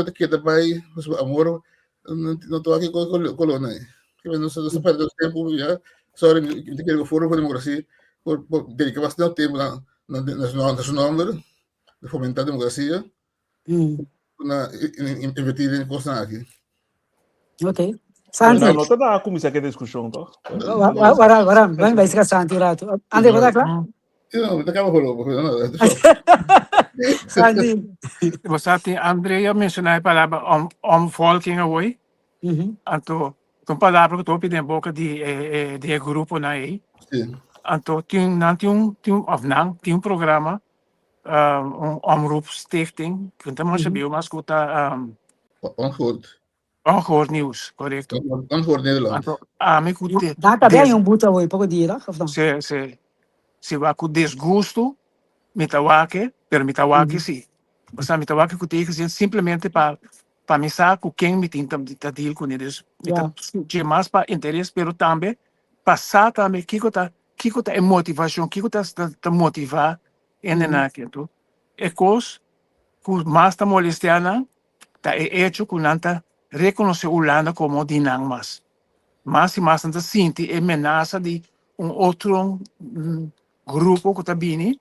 ta keda bai, amor no ta wak koló nan. Nos ta perde nos tempu ya, sorry, mi ta kere ku Foro for Demokrasia por dedica bastante tempu na na su nomber, di fomentá demokrasia, na invertí den kosnan aki. Ok. Santi. No, no ta na kuminsá ke diskushon, toch? Waran, waran, bai bai sika Santi un ratu. André, bo ta kla? Sí, no, mi ta kaba voorlopig. No, no, Santi. Bo sa tin André a menshoná e palabra om, omvolking awor. Anto, ta un palabra ku ta hopi den boka di e e di e gruponan ei. Sí. Anto tin nan tin un tin un òf nan tin un programa un omroepstichting ku no ta masha bieu mas ku ta Ongehoord. Ongehoord Nieuws, korekto. Ongehoord Nederland. Anto ami ku te Nan ta bay un buta hoy poko dia toch of no? Si si si wak ku disgusto mi ta wak e pero mi ta wak e si. Osea mi ta wak e ku tegenzin simplemente pa pa mi sa ku ken mi tin ta deal kuné. Dus mi ta skucha mas pa interes pero tambe pa sa tambe kiko ta kiko ta e motivashon, kiko ta ta motivá hendenan aki. Anto e kos ku mas ta molestiá nan ta e echo ku nan ta rekonosé Hulanda komo di nan mas. Mas i mas nan ta sinti e menasa di un otro grupo ku ta bini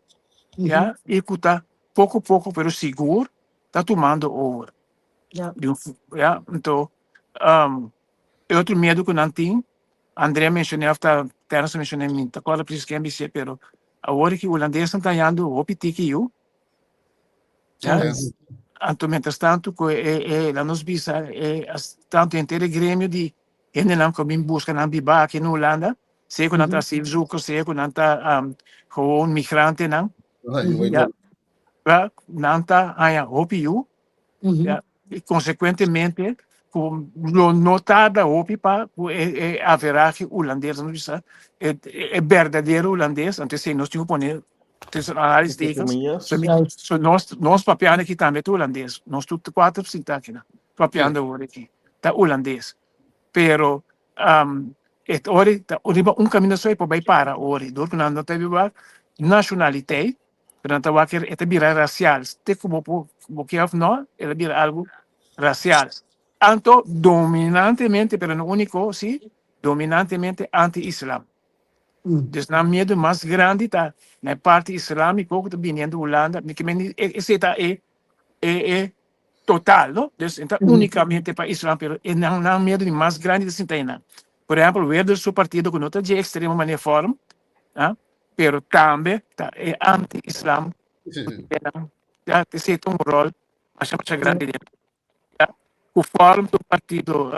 ya i ku ta poko poko pero sigur ta tumando over. Di un ya anto e otro miedu ku nan tin Andrea menshoné of ta Terence a menshoné mi no ta kòrda presis ken bis'é pero awor ki hulandesnan ta hañando hopi tiki yu ya anto mientras tanto ku e e laat nos bisa e tanto henter e gremio di hendenan ku a bin buska nan biba aki na Hulanda sea ku nan ta asielzoekers sea ku nan ta gewoon migrantenan ya ya nan ta haña hopi yu ya i konsekuentemente ku lo no tarda hopi pa ku e e averahe hulandes nos bisa e e berdadero hulandes anto esei nos tin ku pone tussen aanhalingstekens so mi so nos nos papiando aki tambe ta hulandes nos tur kuater sinta aki nan papiando awor aki ta hulandes pero e ora ta riba un kaminda so e por bai para ora dor ku nan no ta biba nashonaliteit Pero nan ta wak e ta bira rasial. Te ku bo por bo ke òf no, e ta bira algu rasial. Anto dominantemente, pero no úniko, sí, dominantemente anti-islam. Dus nan miedu mas grandi ta na e parti islámiko ku ta biniendo Hulanda. Mi ke men esei ta e e e total, no? Dus e ta únikamente pa islam, pero e nan nan miedu di mas grandi ta sinta einan. Por ehèmpel, Wilders su partido ku no ta dje ekstremo manera Forum, ah, pero tambe ta e anti-islam ya te zit un rol masha masha grandi den ya ku Forum ta un partido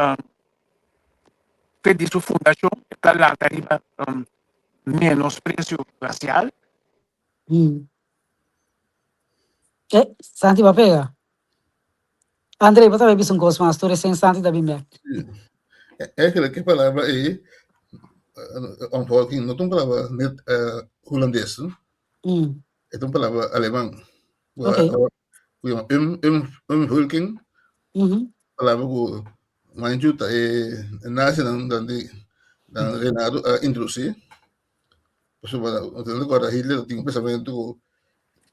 fe di su fundashon e ta lanta riba menospresio rasial. Eh, Santi bo a pega. André, bo ta bay bisa un kos mas, tur recién Santi ta bin bek. Eigenlijk e palabra ei, omvolking, no ta un palabra net hulandes, no? E ta un palabra aleman. Ok. Ku yama um, um, omvolking. Palabra ku manchu ta e nazinan durante nan reinado a introdusí. Pasobra bo ta recorda Hitler tin un pensamentu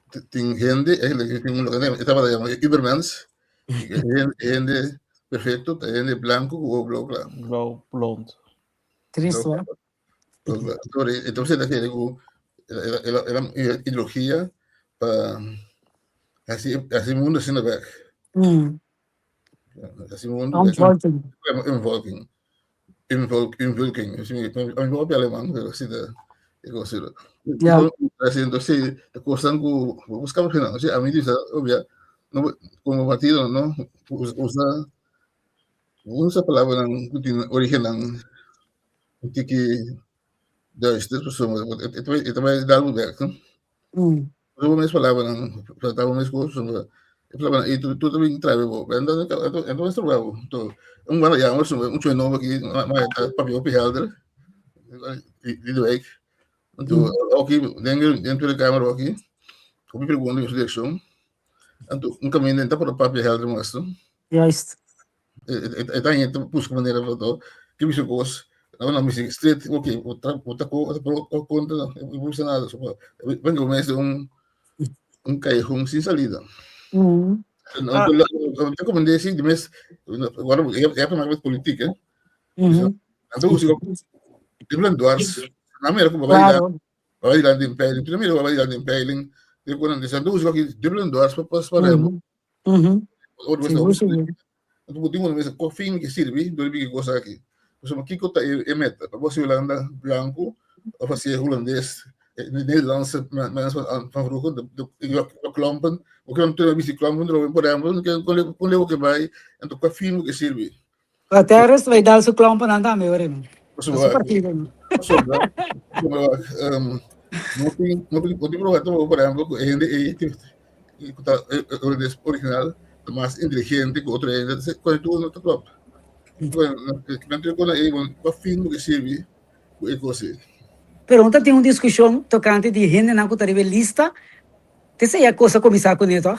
ku tin hende, eigenlijk tin un loke e tabata yama e Übermens, e hende perfecto ta e hende blanco ku ojo blou kla. Blou, blond. Tristo, eh? Entonces ta kere ku el a ideologia pa hasi hasi mundo asina bek. Hasi mundo Omvolking. Omvolking. Involk, invulking. Mi no papia aleman, pero si ta e kos asina. Ja. Haciendo si e kosnan ku bo buska por final. Si ami bisa, obvia, no komo partido no usa usa palabranan ku tin origennan un tiki duister, pasobra e ta bai dal bo bek, no? Mm. Bo mes palabranan, ta bo mes kos, e palabranan ei tur ta bin trae bo. Enton enton mes trae bo. To un bueno ya un un chue nobo aki, ma ta papia hopi helder di de wijk. Anto oki den den Tweede Kamer oki, hopi pregunta den su direkshon. Anto un kaminda ta por papia helder mas to. Juist. E ta hende busca manera pa to ke bisa kos no no misi straight ok bo ta bo ta ko kontra no bo bisa nada so pa bo mes un un callejón sin salida. No te recomendé si de mes agora ya ya pa met politiek hè. Anto usi de plan dwars. Na mira como vai dar. Vai dar den peiling. Tu mira vai dar den peiling. De kon de santo usi ki dubbel en dwars pa pa pa. Sigur, sigur. Anto bo tin un mesa ko fin ke sirbi dor di bigi kos aki. Pasobra kiko ta e meta? Pa bo hasi Hulanda blanku of hasi hulandes, Nederlandse mensen van vroeger, de klompen. Bo ke tur bisti klompen drobi por ehempel, kon leu ke bai, anto kua fin bo ke sirbi? Guterres bai dal su klompennan tambe ora mi. Pasobra, pasobra, no tin, no tin, no tin problema por ehempel ku e hende ei ku ta hulandes original ta mas inteligente ku otro hende, kuantu tur no ta klop. Nan tin ku ei pa fin bo ke sirbi ku e kos ei. Pero no ta tin un diskushon tokante di hendenan ku ta riba e lista? T'esei a kos a kuminsá kuné tòg?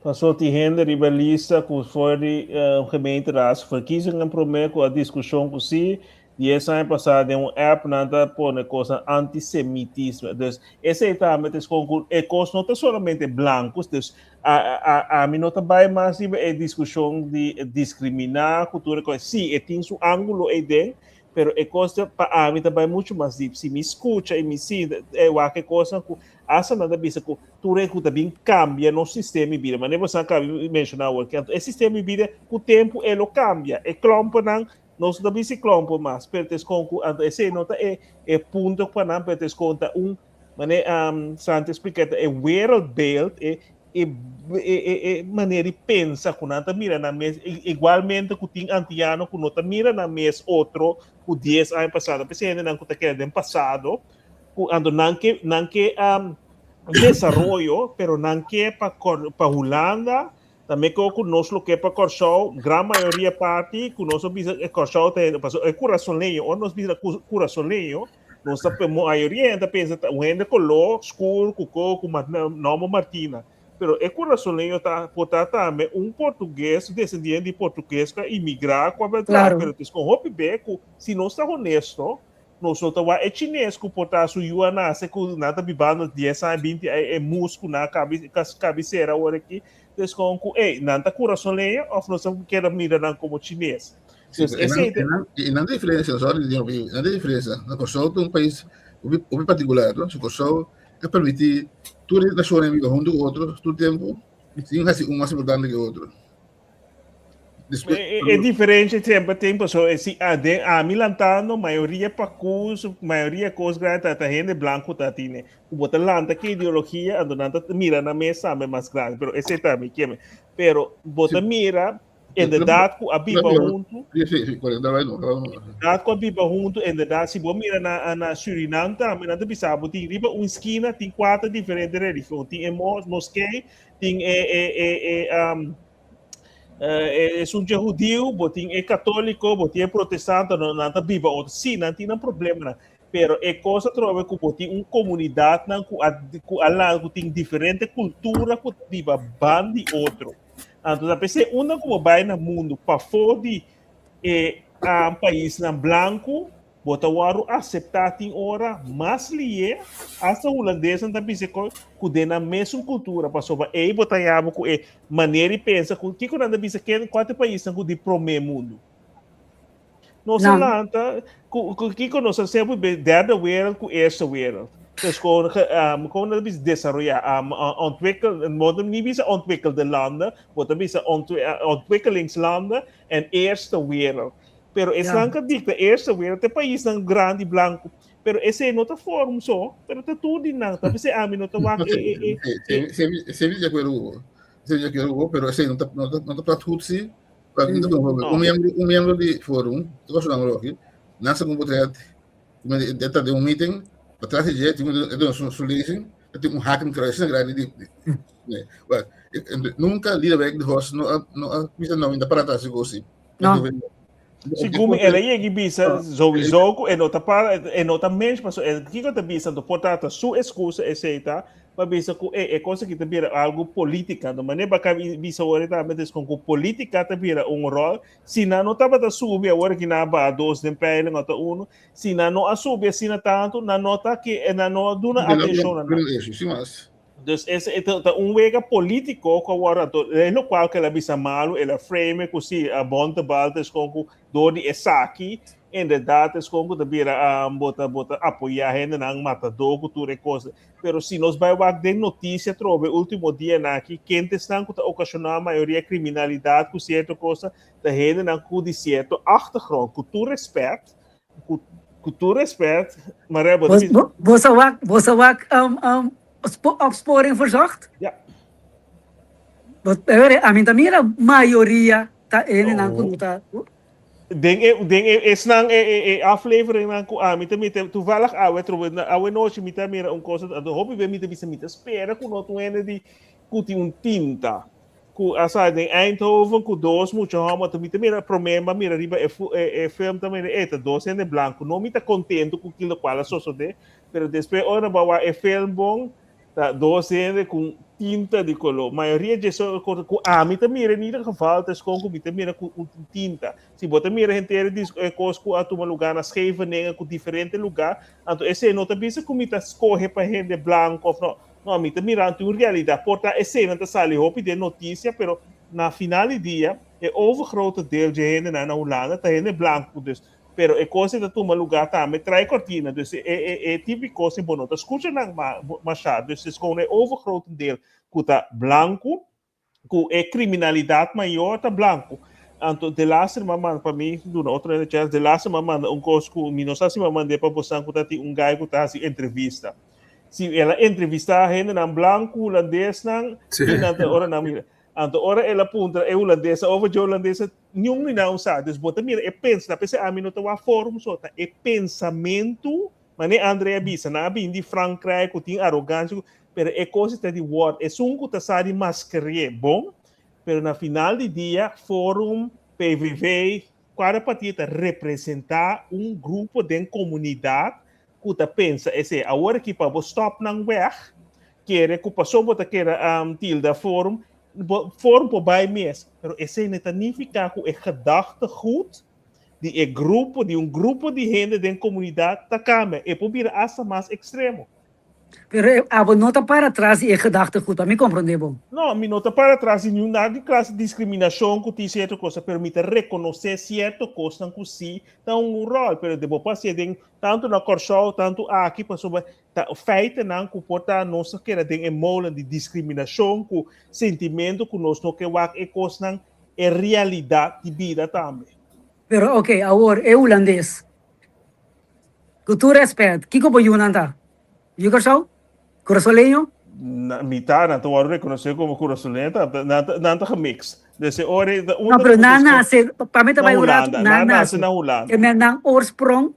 Paso tin hende riba e lista ku for di gemeenteraadsverkiezingen promé ku a diskushon ku si Dies aña pasá den un app nan ta pone kosnan antisemitisme. Dus esei tambe ta eskon ku e kos no ta solamente blancos. Dus a a ami no ta bai mas riba e diskushon di diskriminá ku tur e kos. Sí, e tin su ángulo ei den, pero e kos ta pa ami ta bai muchu mas dip. Si mi skucha i mi sinta e wak e kosnan ku asta nan ta bisa ku tur e ku ta bin kambia nos sistema di bida. Manera boso a kaba di menshoná awor ki anto e sistema di bida ku tempu e lo kambia. E klòmpennan Nos no ta bisti klompo mas, pero ta eskon ku anto esei no ta e e punto pa nan, pero ta eskon ta un mane um, Santi explica ta e wereldbeeld, e e e e e manera di pensa ku nan ta mira nan mes, igualmente ku tin antiano ku no ta mira nan mes otro ku dies aña pasado. P'esei hendenan ku ta keda den pasado, ku anto nan ke nan ke um, desaroyo, pero nan ke pa pa Hulanda Ta meko ku nos lo ke pa Kòrsou, gran mayoria parti ku nos a bisa e Kòrsou ta hende, pasobra e kurasoleño, ora nos bisa kurasoleño, nos ta mayoria hende ta pensa ta un hende koló skur ku ko ku nòmber Martina. Pero e kurasoleño ta por ta tambe un portugues, desendiente di portugues ku a imigrá ku a bel traha, pero ta eskon hopi be ku si nos ta honesto, Nos no ta wak e chines ku por ta su yu a nase ku nan ta bibando dies aña, binti aña, e mus ku nan a kabi kabisera awor aki. Entonces kon ku ey, nan ta kurasoleño of nos ta keda mira nan komo chines? Sí, Entonces, esey ta. E nan ta diferencia, sorry di interrumpí, nan ta diferencia. Na Kòrsou ta un pais hopi hopi partikular, no? So Kòrsou ta permití tur e nashonnan biba huntu ku otro tur tempu sin hasi un mas importante ke otro. Después, e, e diferencia siempre tem paso e si a den a mi lantando mayoria pacus mayoria cos grande ta, ta gente blanco ta tine ku bota lanta que ideologia ando nan ta mira na mesa tambe mas grande pero ese ta mi keme pero bota sí. mira inderdaad ku a biba junto Sí, sí, sí, correcto, no, no, no. inderdaad ku a biba junto inderdaad si bo mira na na Surinam tambe nan ta bisa bo tin riba un esquina tin cuatro diferente religion tin e moskee tin e e e e um, eh, esun dje hudiu, bo tin e katóliko, bo tin e protestante, no, nan ta biba otro. Sí, nan tin nan problemanan, pero e kos atrobe ku bo tin un komunidatnan ku a ku a lan ku tin diferente kultura ku ta biba ban di otro. Anto ta p'esei unda ku bo bai na mundu pafó di e um, paisnan blanku, Bo ta wòrdu aseptá tin ora mas lié, asta hulandesnan ta bisa ku ku den nan mesun kultura, pasobra ei bo ta yama ku e manera di pensa ku kiko nan ta bisa ken kua ta e paisnan ku di promé mundu. Nos a Nan. lanta ku ku kiko nos a semper be derde wereld ku eerste wereld. Dus kon kon nan ta bisa desaroyá, ontwikkel, bo ta ni bisa ontwikkelde landen, bo ta bisa ontwikkelingslanden en eerste wereld. Pero esnan ka dikta eerste wereld te paisnan grandi blanco. Pero esei no ta forum so, pero ta tur di nan. Ta p'esei ami no ta wak e e e e. Semi di acuerdo cu bo. Semi di acuerdo cu bo, pero esei no ta no ta no ta plat goed si. Pa mi ta No. un miembro un miembro di forum, ta pasó nan Rocky, nan sa con potret, e ta den un meeting, patras di dje tin un e duna su su lezing. Tin un hakenkruis asina grandi di nee. Well, nunca Liederwijk de Vos no a no a bisa no, mi ta para atrás di gosi. No. Segun mi, el a yega i bisa sowieso ku e no ta para, e no ta mens paso e kiko ta bisa anto por ta ta su excusa esei ta pa bisa ku e e kos aki ta bira algu politica. Anto manera bo a kaba i bisa ora tambe ta kon ku politica ta bira un rol si nan no tabata subi awor aki nan a baha dos den peiling ota uno si nan no a subi asina tantu nan no ta ki nan no a duna atenshon na nan. Dus ese e ta un wega politico cu a worde anto e locual cu el a bisa malo el a frame cu si a bontebal ta escon cu door di esaki inderdaad escon cu ta bira bo ta bo ta apoya hendenan matador cu tur e cos pero si nos bay wak den noticia atrobe ultimo dianan aki kende esnan cu ta ocasiona mayoria criminalidad cu cierto cosa ta hendenan cu di cierto achtergrond cu tur respet Ku, ku tur respet, maar bo ta bisa. Bo sa wak, bo sa wak um, um, opsporing verzocht? Ja. Bo, a mi ta mira mayoria ta hendenan ku no ta. Den e, den e, esnan e, e, e afleveringnan ku ami ta mira, toevallig awe trobe, awe nochi mi ta mira un cosa, anto hopi be mi ta bisa, mi ta spera ku no tin hende di, ku tin un tinta. Ku a sa den Eindhoven ku dos mucha hòmber ta mi ta mira promé mi a mira riba e e film ta mira e ta dos hende blanku no mi ta kontentu ku kilo kual a sosodé pero despues ora bo a wak e film bon ta dos hende ku un tinta di koló mayoria dje so ku ami ta mira in ieder geval ta eskon ku mi ta mira ku un tinta si bo ta mira henter e kos ku a tuma lugá na Scheveningen ku diferente lugá anto esei no ta bisa ku mi ta skohe pa hende blanku òf no No, mi ta mira ante un realidad. Por ta eseinan ta sali hopi den noticia, pero na final di dia e overgrote deel dje hendenan na Hulanda ta hende blanco. Dus, pero e cos ei ta tuma lugar tambe trai cortina. Dus e e e tipo di cos ei bo no ta scucha nan ma masha. Dus es con e overgrote deel cu ta blanco ku e kriminalidat mayor ta blanku. Anto delaster m'a manda pa mi duna otro hende chèns, delaster m'a manda un kos ku mi no sa si m'a mand'é pa bosan ku ta tin un guy ku ta hasi entrevista. Si el a entrevistá hendenan blanku hulandesnan i nan ta ora nan mira. Anto ora el a puntra e hulandesnan over dje hulandesnan niun di nan a sa. Dus bo ta mira e pensa, ta p'esei ami no ta wak forum so, ta e pensamentu Mane Andre a bisa, nan a bini di Frankrijk ku tin arogansia, pero e kos ta di wòrd. Esun ku ta sa di maskerie bon, pero na final di dia Forum, PVV, kada partido ta representá un grupo den komunidat ku ta pensa esei. Awor aki pa bo stòp nan wèg, kere ku pasobra bo ta keda tilda Forum, bo Forum por bai mes, pero esei no ta nifiká ku e gedachtegoed di e grupo, di un grupo di hende den komunidat ta kambia. E por bira asta mas ekstremo. Pero abo no ta para tras di e gedachtegoed, pa mi komprondé bo. No, mi no ta para tras di niun nada di klase di diskriminashon ku tin sierto kosa, pero mi ta rekonosé sierto kosnan ku sí ta un ròl. Pero de bo por hasié den tantu na Kòrsou, tantu aki, pasobra ta feitenan ku por ta nos a keda den e molen di diskriminashon ku sentimentu ku nos no ke wak e kosnan e realidat di bida tambe. Pero ok, awor e hulandes, ku tur rèspèt, kiko bo yunan ta? Yu Kòrsou? Kurasoleño? Na mitá nan ta wòrdu rekonosé komo kurasoleño, ta nan ta nan ta gemix. Des e ora ei ta No, pero nan nase, pa mi ta na bai un ratu, Hulanda, nan nan nase nase. na Hulanda. E men nan oorsprong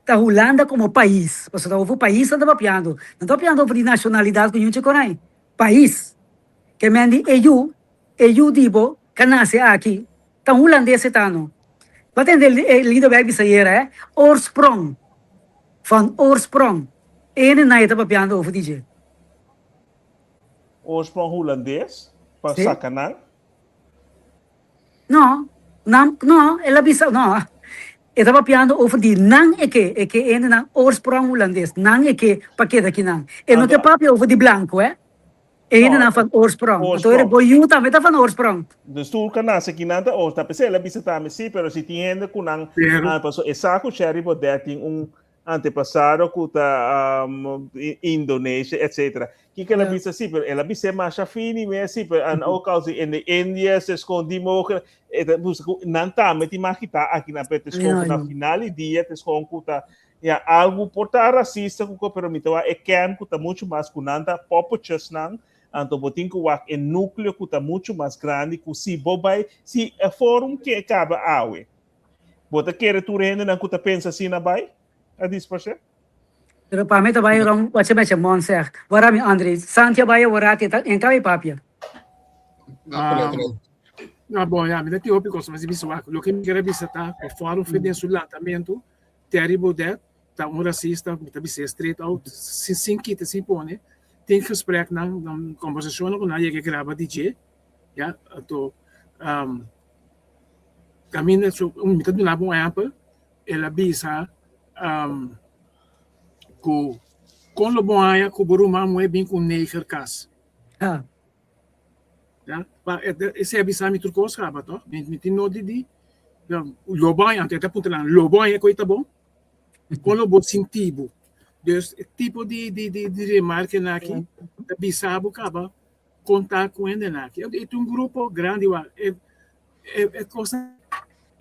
ta Hulanda komo pais, pasobra ta over pais nan ta papiando, nan ta papiando over di nashonalidat ku ñunche korai, pais. Ke men di e yu E yu di bo ka nase aki ta un hulandes e ta no. Bo a tende e Lidoberg bisa ayera eh? Oorsprong. Van oorsprong. Ene na e ta papiando over di dje. Oorsprong hulandes pa Sí. saka nan? No, nan no, el a bisa no. E ta papiando over di nan e ke, e ke ene nan oorsprong hulandes, nan e ke pa keda kinan. E no Anto ke papia over di blanco eh. E hendenan van oorsprong. Anto e bo yu tambe ta van oorsprong. Dus tur ku a nase aki nan ta oor. Ta p'esei el a bisa tambe si, pero si tin hende ku nan paso e sa ku Sherry Baudet tin un antepasado ku ta Indonesia etcetera. Kiko el a bisa si, pero el a bis'é masha fini mes si, pero an ook al si in de Indiërs es kon di mogen e ta buska ku nan tambe tin mag kita aki nan, pero ta eskon ku na final di dia ta eskon ku ta Ya, algu por ta racista ku pero mi ta wak e kern ku ta muchu mas ku nan ta poppetjesnan, anto bo tin ku wak e núkleo ku ta muchu mas grandi ku si bo bai, si e forum ke kaba awe, bo ta kere tur hendenan ku ta pensa asina bai a disparsé? Pero pa mi ta bai rond wat je met je mond zegt. Wara mi André, Santi a bai awor ati en kabe papia. Um, no, bon, ja, mi ta tin hopi kos mas di bisa wak. Loke mi kere bisa ta, pa Forum Fit den su lantamentu, Thierry Baudet ta un rasista, mi ta bis'é straight out, sin, sin kita, sin pone. Tin gespreknan, nan kombersashonnan ku nan a yega graba di dje, ya, anto, um, kaminda su, mi ta duna bo un ehèmpel, El a bisa ku kon lo bo haña ku bo ruman muhé bin ku un neger kas? Ya, pa esei a bisa mi tur kos kaba to. Mi tin noti di lo bo haña, anto e ta puntra nan, lo bo haña ku ei ta bon? Kon lo bo sinti bo? Dus e tipo di remarkenan aki ta bisa bo kaba kon ta ku hendenan aki. E ta un grupo grandi wak. E kosnan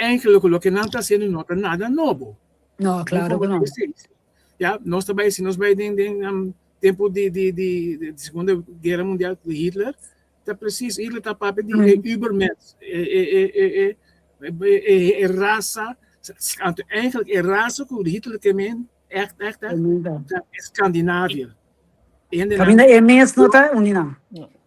Eigenlijk loke nan ta hasiendo no ta nada nobo. No, claro ku no. Ya, nos ta bai, si nos bai den den um, tempo di di di di Segunda Guerra Mundial ku Hitler, ta precies Hitler ta papia di e Übermensch, e e e e e e e e rasa, anto eigenlijk e rasa ku Hitler ke men echt echt echt ta Scandinavië. Kaminda e mes no ta un di nan.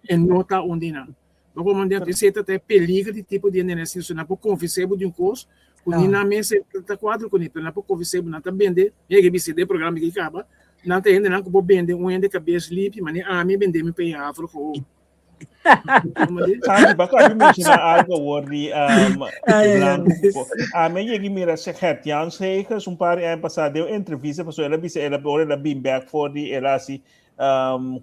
E no ta un di nan. Bo por manda esei ta e peliger di tipo di hende asina. So nan por konfes'é bo di un kos ku ni nan mes ta kuadra kuné, pero nan por konfes'é bo, nan ta bende, mi a yega bisa den programa aki kaba, nan ta hendenan ku por bende un hende kabes limpi, manera ami a bende mi p'e afro gewoon. Santi, baka abi menciona algo awor di blanco. Ami a yega mira Gert Jan Segers un par di aña pasá den un entrevista pasobra el a bisa el a ora el a bin bek for di el a hasi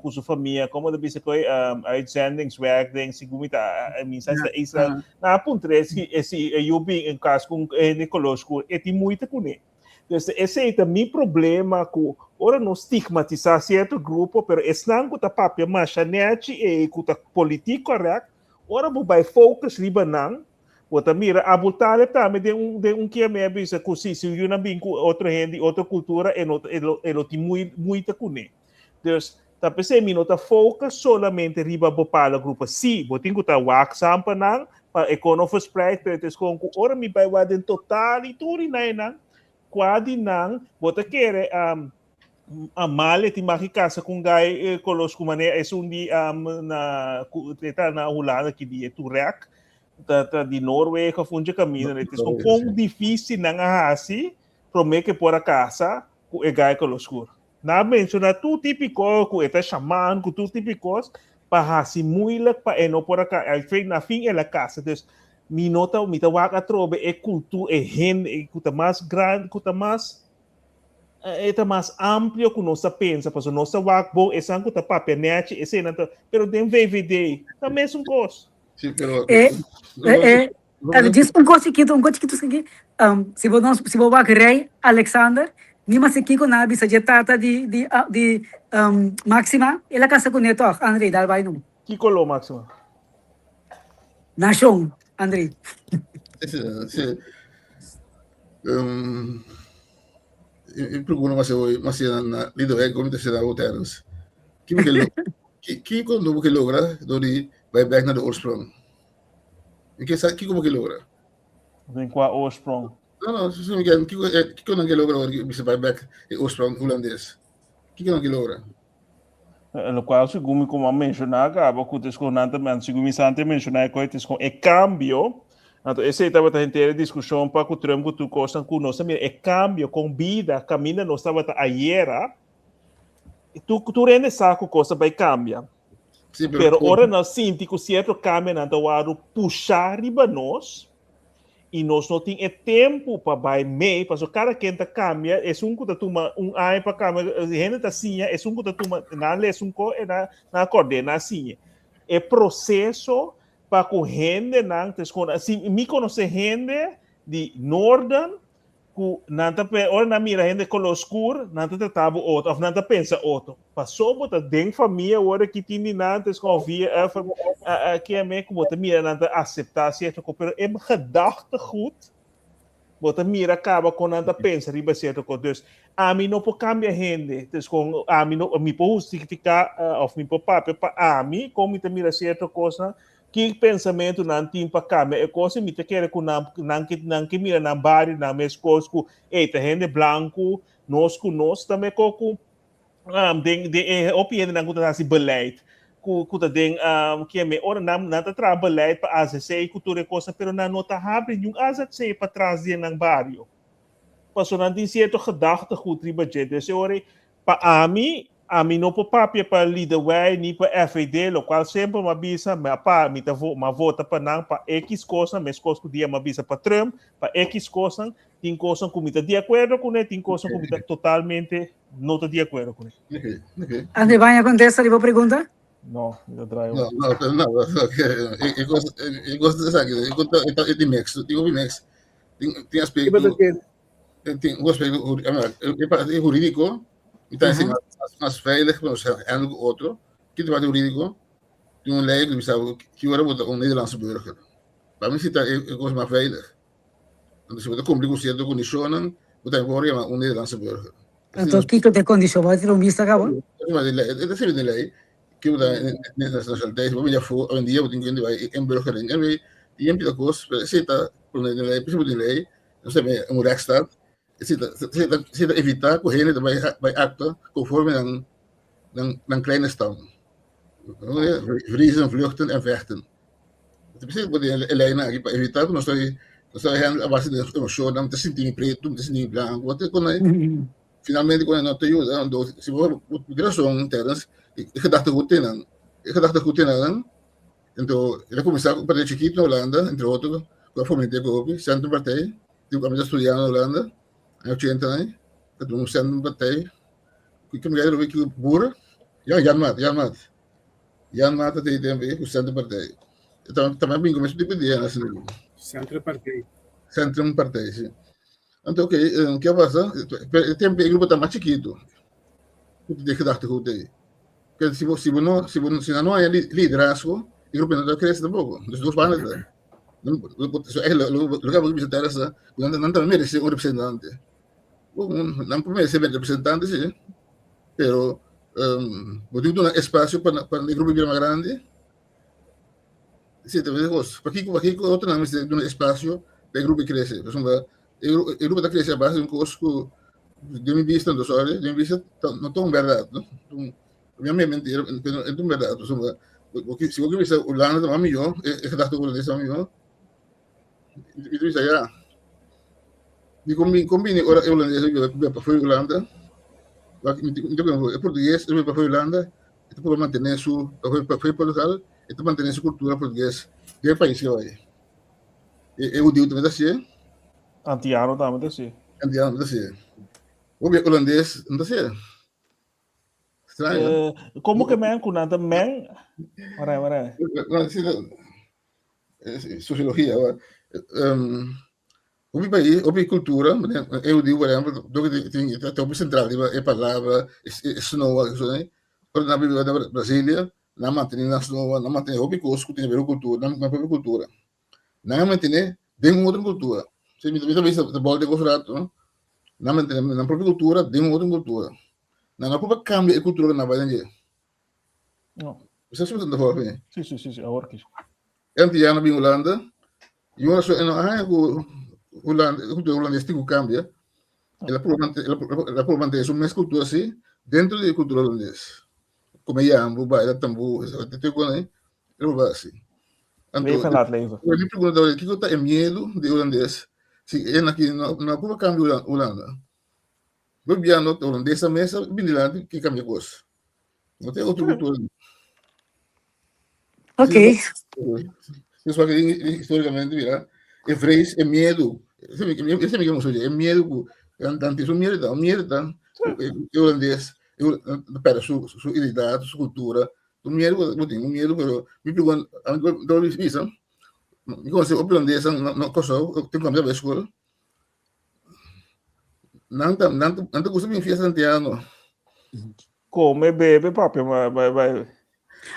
ku su famia, komo ta bisa koe uitzendingswerk den segun mi ta mi sa si ta Israel. Nan a puntr'é si si e yu bin en kas ku un hende koló skur e tin moeite kuné. Dus esei ta mi problema ku ora nos stigmatisá sierto grupo pero esnan ku ta papia masha nèchi ei ku ta politiek kòrèkt ora bo bai focus riba nan Bo ta mira Abu Talib tambe den un den un kia mi a bisa ku si si yunan bin ku otro hende di otro kultura e no e lo e lo tin muy muita kuné. Dus ta p'esei mi no ta focus solamente riba bepaalde grupo. Sí, bo tin ku ta waakzaam pa nan pa e kon no verspreid, pero het is gewoon ku ora mi bai wak den total i tur i nainan kua di nan bo ta kere Amalia tin mag kasa ku un guy kolos ku manera esun di na ku e ta na Hulanda ki di e Turek ta ta di Noorwegen of un dje kaminda it is kon difísil nan a hasi promé ke por a kasa ku e guy kolos skur. Nan a menshoná tur tipo di kos ku e ta shaman ku tur tipo di kos pa hasi moeilijk pa e no por a kasa al fin na fin el a kasa dus mi no ta mi ta wak atrobe e kultura e hende ku ta mas grandi ku ta mas E ta mas amplio ku nos ta pensa, pasobra nos ta wak bon esan ku ta papia nèchi, eseinan ta, pero den VVD ta mesun kos. Sí, pero E, e, e, e, djis un kos chikitu, un kos chikitu esaki, um, si bo nos, si bo wak rei Alexander, ni mas kiko nan a bisa dje tata di, di, di, um, Maxima, el a kasa kuné tòg, André, dal bai no. Ki koló Maxima? Nashon, André. Sí, sí. Um, e procuro mas hoy, mas na lido é como te será o Terence. Que que lo que que quando que logra do di vai back na de oorsprong. E que sa que como que logra? Den qua oorsprong? No, no, so que que que que logra que vai back e oorsprong holandês. Que que logra? Lokual segun mi komo a menshoná kaba ku ta skon nan ta men segun mi sa antes menshoná e kos ta skon e kambio anto esei tabata henter e diskushon pa ku Trump ku tur kosnan ku nos ta mira e kambio kon bida kaminda nos tabata ayera tur tur hende sa ku kos ta bai kambia Sí, pero pero ora nos sinti ku sierto kambionan ta wòrdu pushá riba nos i nos no tin e tempu pa bai mee, pasobra kada ken ta kambia, esun ku ta tuma un aña pa kambia, hende ta siña, esun ku ta tuma, nan lesa un kos, e nan nan akord'é, nan siña. E proseso pa ku hendenan ta eskon, si mi konosé hende di Noorden ku nan ta pe ora nan mira hende koló skur nan ta trata bo otro òf nan ta pensa otro paso bo ta den famia ora ki tin di nan ta eskon via kieme ku bo ta mira nan ta aseptá sierto kos pero e gedachtegoed bo ta mira kaba kon nan ta pensa riba sierto kos dus ami no por kambia hende dus kon ami no mi por hustifiká òf mi por papia pa ami kon mi ta mira sierto kosnan Ki pensamentu nan tin pa kambia e kos i mi ta kere ku nan nan ke nan ke mira nan bario nan mes kos ku ey ta hende blanku nos ku nos ta meko ku. um, den, den e hopi hendenan ku ta hasi beleid, ku, ku ta den um, ke me ora nan, nan ta traha beleid pa AZC ku tur e kosnan, pero nan no ta habri niun AZC pa tras di nan bario. Paso nan tin sierto gedachtegoed riba dje. Dus e ora pa ami, ami no por papia pa Lidewij ni pa FVD, lokual semper mi a bisa, mi a pa, mi ta vo, mi a vota pa nan pa X kosnan, meskos ku dia mi a bisa pa Trump, pa X kosnan, tin kosnan ku mi ta di akuerdo kuné, tin kosnan ku mi ta totalmente no ta di akuerdo kuné. Okay, okay. André Baña kontesta riba pregunta? No, mi ta draai No, no, no, no, e kos, e kos esaki, e kos ta e mix, tin hopi mix. Tin tin aspecto, tin un aspecto, e parte hurídico, mi ta hasi mas mas veilig, pero eindelijk otro. Ki ta parte hurídico? Tin un lei ku bisa ki ora bo ta un Nederlandse burger. Pa mi si ta e kos mas veilig. Anto si bo ta kumpli ku sierto kondishonnan, bo tambe por yama un Nederlandse burger. Anto kiko ta e kondishon? Bo a tira un bista kaba? E ta sirbi den lei ku bo ta nationaliteit, bo bini afó, awendia bo tin ku bai inburgering. Anyway, tin yen pida kos, pero esei ta pone den lei, por den lei, nos ta un rechtsstaat, esei ta esei ta evitá ku hende ta bai bai aktua konforme nan nan kleine stam. Vriezen, vluchten en vechten. P'esei bo tin e leinan aki pa evitá ku nos ta nos ta handle a base di emoshonnan, mi ta sinti mi pretu, mi ta sinti mi blanku, bo ta kon ei finalmente kon ei no ta yuda. Anto si bo bo tin rason Terence, e gedachtegoed tin nan, e gedachtegoed tin nan, anto el a kuminsá ku un partido chikitu na Hulanda, entre otro ku a foment'é ku hopi, Centrum Partij, tempu ku ami ta studia na Hulanda, aña ochenta ei, ta tin un Centrum Partij, ku mi kere ku boer, Jan Maat, Jan Maat. Jan Mata te tempo ku Centrum Partij. Tambe bin ku mes tipo di idea asina. Centrum Partij. Centrum Partij, si. Anto oké, okay, ke pasa? E tempo e grupo ta mas chikitu. Ku de gedachtegoed ei. Pero si bo si bo no si bo si no hay liderazgo, e grupo no ta crece tampoco. Dus dos banda ta. So eigenlijk lo ke bo bisa Teresa, nan nan tambe merece un representante. Nan por merece representante si, pero um, bo tin duna espacio pa pa e grupo bira mas grande. Sí, te kos. Pakiko pakiko otro nan mester duna espacio pa e grupo crece. Pasobra e e grupo ta crece a base di un kos ku de mi vista, no sorry, de mi vista no ta un berdad, no? Un mi mi mentira, pero no ta un berdad. Pasobra si bo ke bisa Hulanda ta mas mihó, e e gedachte hulandes ta mas mihó, Mi ta bisa ya. Di kon bin kon bini ora e hulandes a bira pa fo'i Hulanda, wak mi ta e portugues a bira pa fo'i Hulanda, e ta purba mantené su pa fo'i Portugal, e ta mantené su kultura portugues den e pais ke bai. E e hudiu tambe ta hasié. Antiano tambe ta hasié. Antiano tambe ta hasié. Hopi hulandes no ta hasié. Straño. Komo ke men ku nan ta men? Warai warai. Sociologia, um, hopi país, hopi cultura, eu digo, por exemplo, do que tem, tem hopi central, e palavra, e snoa, isso aí. Ora na Bíblia na Brasília, na mantém na snoa, na mantém hopi coisa que tem a ver com cultura, na, na própria cultura. Na mantém den outra cultura. Se me também se bola de gosto rato, no? Na mantém na própria cultura, den outra cultura. Na na própria cambia a cultura na vai No. Você sabe wat voor me? Sí, sí, sí, sí, awor kies. Antiano bin Hulanda. E ora so eno ah ku Hulanda, cultura holandês tin ku cambia. Ela por manter, ela ela por manter su mes cultura así dentro di cultura holandês. Come yambu, baila tambu, te te con ahí. Ela por así. Anto, Leven laat leven. Mi pregunta ta, kiko ta e miedo di holandês si en aki no no por cambia Hulanda? Gobièrnu holandesa mes a bini dilanti ke kambia kos. No tin otro kultura. Ok. Eso wak históricamente mira, e vrees, e miedo, ese mi ke e miedo ku antes un miedo ta, un miedo ta, e holandes perde su su identidad, su kultura, un miedo ku tin, un miedo pero mi pregunta, ami ta bisa, mi konose hopi holandes na Kòrsou, tin ku kambia bai skol, Nan ta, nan ta, nan ta gusta bin fiesta Santiano. Come, bebe, papia, bai, bai, bai.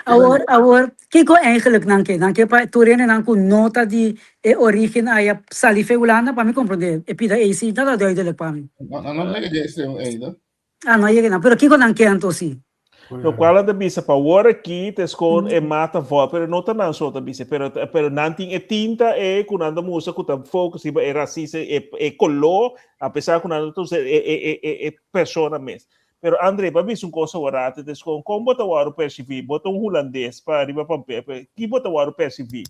Awor, awor, kiko eigenlijk nan ke? Nan ke pa tur hende nan ku no ta di e origen aya sali fe Hulanda? Pa mi komprondé e pida ei si no ta duidelijk pa mi. No, no, no yega dje extremo ei, no. Ah, no yega nan. Pero kiko nan ke anto si? Locual nan ta bisa pa awor aki ta escon e mata vòl, pero no ta nan so ta bisa, pero pero nan tin e tinta e ku nan ta mustra ku ta focus riba e rasismo, e e koló, apesar ku nan no ta usa e e e e persona mes. Pero André, pa bisa un kos awor ate, des kon kon bo ta wòrdu persibí? Bo ta un hulandes pa riba papel, pero ki bo ta wòrdu persibí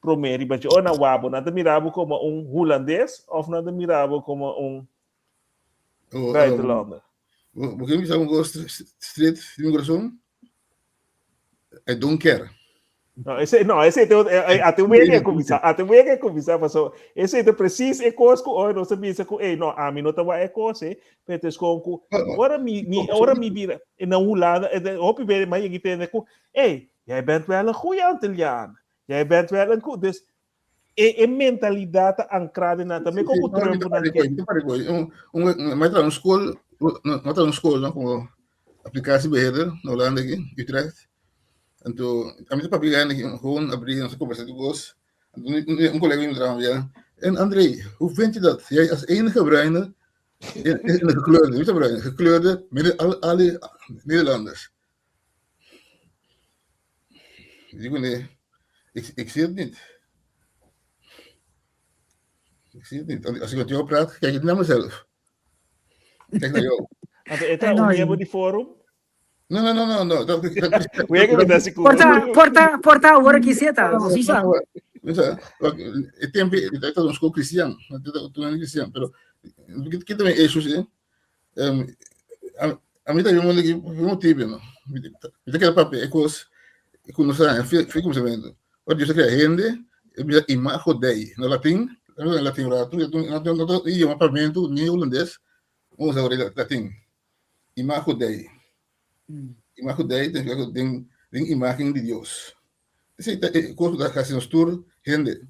promé riba dje? Ora nan wak bo, nan ta mira bo komo un hulandes òf nan ta mira bo komo un buitenlander? Bo ke bisa un kos straight di mi kurason? I don't care. No, ese, no, ese te, ate wega e kumisa, ate wega e kumisa, paso, ese te precies e kos ku oi nos bisa ku, ei, no, a mi no ta wa e kos, eh, pero te skon ku, ora mi, mi, ora mi bira, na Hulanda, hopi bere ma yegi tende ku, ei, jij bent wel een goeie Antilliaan, jij bent wel een goe, dus, e, e mentalidad ta ankrá den nan, tambe kon ku Trump nan ke. Mi a traha un skol, mi a traha un skol, no, komo applicatiebeheerder na Hulanda aki, Utrecht. Anto, ami ta papia aki, gewoon abrí, nos ta kombersá tur kos. Anto, un kolega mi traha mi En André, hoe vind je dat? Jij als enige bruine, in, in de gekleurde, niet de bruine, gekleurde, midden alle, alle Nederlanders. Ik digo, nee, ik, ik zie het niet. Ik zie het niet. Als ik met jou praat, kijk ik niet naar mezelf. Ik kijk naar jou. Anto, e ta un miembro di forum? No, no, no, no, no. Dat, dat, dat, Wega mi ta sigur. Porta, porta, porta, ora ki seta, nos isa. Misa, e tempo, e ta un school cristian, toen era cristian, pero ki también issues, eh? Um, a, a mi también mundo ki motivo, no. Mi ta kere papia e kos ku nos a fi fi kumsamentu. Ora Dios a krea hende, e bisa imago Dei. Na latin, na latin ratu, no no ta idioma papiamentu ni hulandes, usa ora latin. Imago Dei. Imago Dei ta nifiká ku den den imágen di Dios. Esei ta e kos ku ta hasi nos tur hende.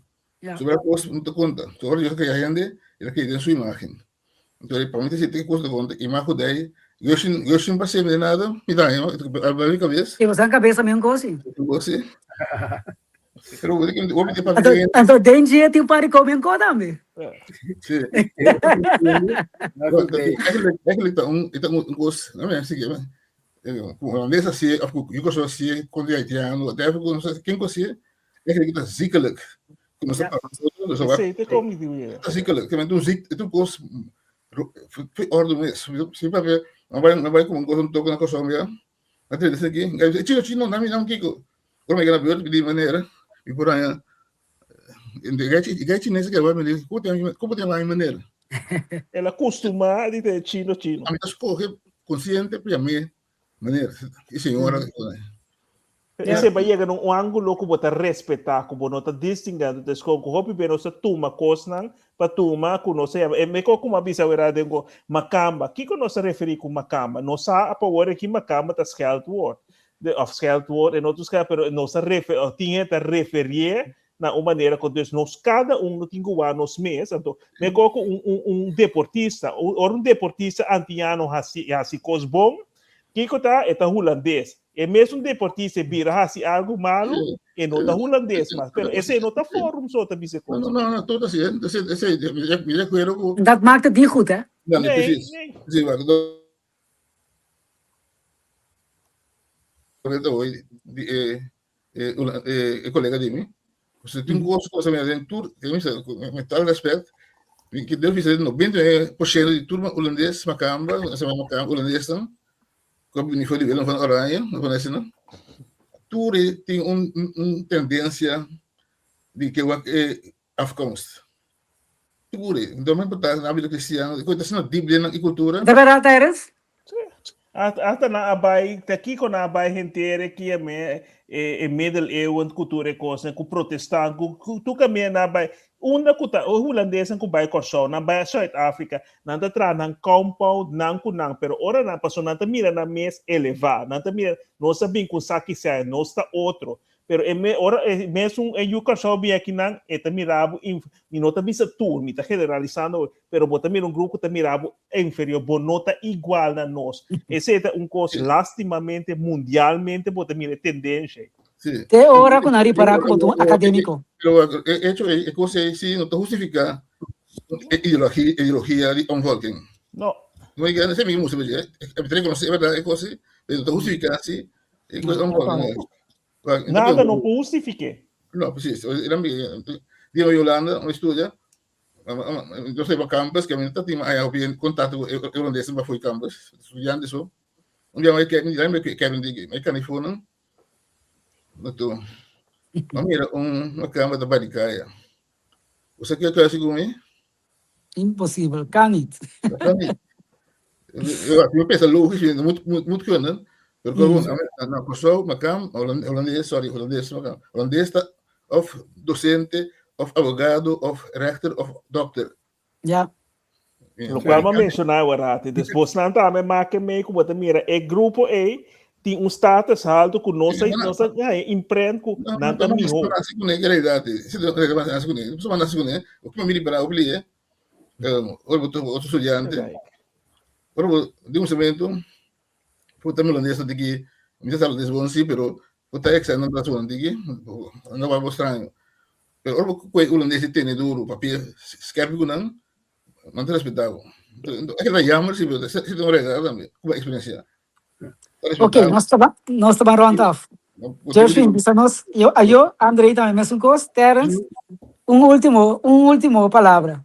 Ja. Sobra kos no ta konta. So ora Dios a krea hende, el a krea den su imágen. Anto pa mi ta sinti e kos ta konta imago Dei. Yo sin yo sin pas'é de nada, mi ta haña a mi kabes. I boso kabes mi un kos si. Un kos si. Pero bo tin papia Anto hende. anto den dje tin un par di kos mi un kos tambe. Si. Eigenlijk ta un ta un kos, no mi sigui ku holandés a hasié of ku yugoslav a hasié kontra di haitiano, whatever ku nos ken ku hasié, eigenlijk ta ziekelijk. Ku nos ta papia otro, nos ta wak. Esei ta kon mi di wea. Ta ziekelijk, te men un ziekte, e ta un kos Fi ordu mes. Si papia, no bai, no bai kuma un kos un toke na Kòrsou ya. Na trese esaki, e bisa, chino, chino, nami, nami kiko. Ora mi yega na beurt, mi di, meneer, mi por haña, e gai chines ke bai, mi di, komo te, komo te yama mi meneer? El a kustumá di te chino, chino. Ami ta skohe konsiente pa yam'é meneer i señora. Esei ba yega na un ángulo ku bo ta respetá, ku bo no ta distingá. Entonces, kon ku hopi be nos ta tuma kosnan pa tuma ku nos ta yama. E mekor ku mi a bisa awor den ku makamba. Kiko nos ta referí ku makamba? Nos sa pa awor aki makamba ta scheldwoord. De, of scheldwoord en otro scheld, pero nos ta refer, of tin hende ta referié na un manera ku dus nos kada un no tin ku wak nos mes. Anto, mekor ku un, un, un deportista, ora un deportista antiano hasi, hasi kos bon, kiko ta? E ta hulandes. E mesun deportista e bira hasi algu malu, e no ta hulandes mas. Pero esei no ta forum so ta bisa kos. No, no, no, tur ta así. Esei, esei, mi de acuerdo ku. Dat maakt het niet goed, hè? No, nee, precies. Nee. Sí, maar dat hoy di e e e colega di mi. Pues tin kos kos mi den tur, mi sa met tal respect, mi ke durf bisa 99% di tur hulandes makamba, sa makamba hulandes dan, ku a bini for di Willem van Oranje, no konosi no? Tur tin un un tendensia di ke wak e afkomst. Tur e, no ta importa nan a bira kristiano, e ta asina dip den nan kultura. Ta berdad, Tyrus? Hasta nan a bai, ta kiko nan a bai henter e kia me e middeleeuwen ku tur e kosnan, ku protestant, ku tur kaminda nan a bai. Unda ku ta e hulandesnan ku bai Kòrsou, nan bai Zuid-Afrika, nan ta traha nan compound nan ku nan, pero ora nan, pasobra nan ta mira nan mes elevá, nan ta mira, nos a bin ku un saki sèn, nos ta otro. Pero e me, ora e mesun e yu Kòrsou bin akinan, e ta mira bo inf, mi no ta bisa tur, mi ta generalisando, pero bo ta mira un grupo ku ta mira bo inferior, bo no ta igual na nos. Esei ta un kos, lastimamente, mundialmente bo ta mira e tendensha ei. Sí. Te ora ku nan ripará ku bo ta un akadémiko. Pero e hecho ei, e kos ei sí no ta hustifiká e ideologia, ideologia di omvolking. No. No, esei mi mustra, e ta rekonosé, e bèrdat e kos ei, pero no ta hustifiká sí E kos omvolking. Nada no por hustifiké. No, precies. Di Yolanda, un estudia. Yo soy pa campus, que mi ta tin aya hopi contacto cu e holandesen pa fo'i campus, estudiante so. Un dia mi ke Kevin di mi kani fonan. Anto, mi mira un makamba ta bari kaya. Bo sa kiko hasi ku mi? Imposibel, kan niet. Kan niet. Mi pensa logisch, moet, moet, moet kunnen. Pero gewoon, na Kòrsou, makam, holandes, sorry, holandes, makam. Holandes ta of docente, of abogado, of rechter, of dokter. Ja. Lokual m'a menshoná awarati. Dus bosnan tambe make mee ku bo ta mira e grupo ei tin un status haltu ku nos a nos a haña imprent ku nan ta mihó. Puta mi holandés no tiki, mi sa holandés bon sí, pero puta ex no ta suan tiki, no va extraño. Pero ora ku holandés tene duro, papia skerpi ku nan, nan ta respetá bo. É que ta jammer sí, pero sí tengo regla tambe, ku experiencia. Ok, nos ta nos ta ban rond af. Jervin, bisa nos, yo, ayo, André tambe mesun kos, Terence, un último, un último palabra.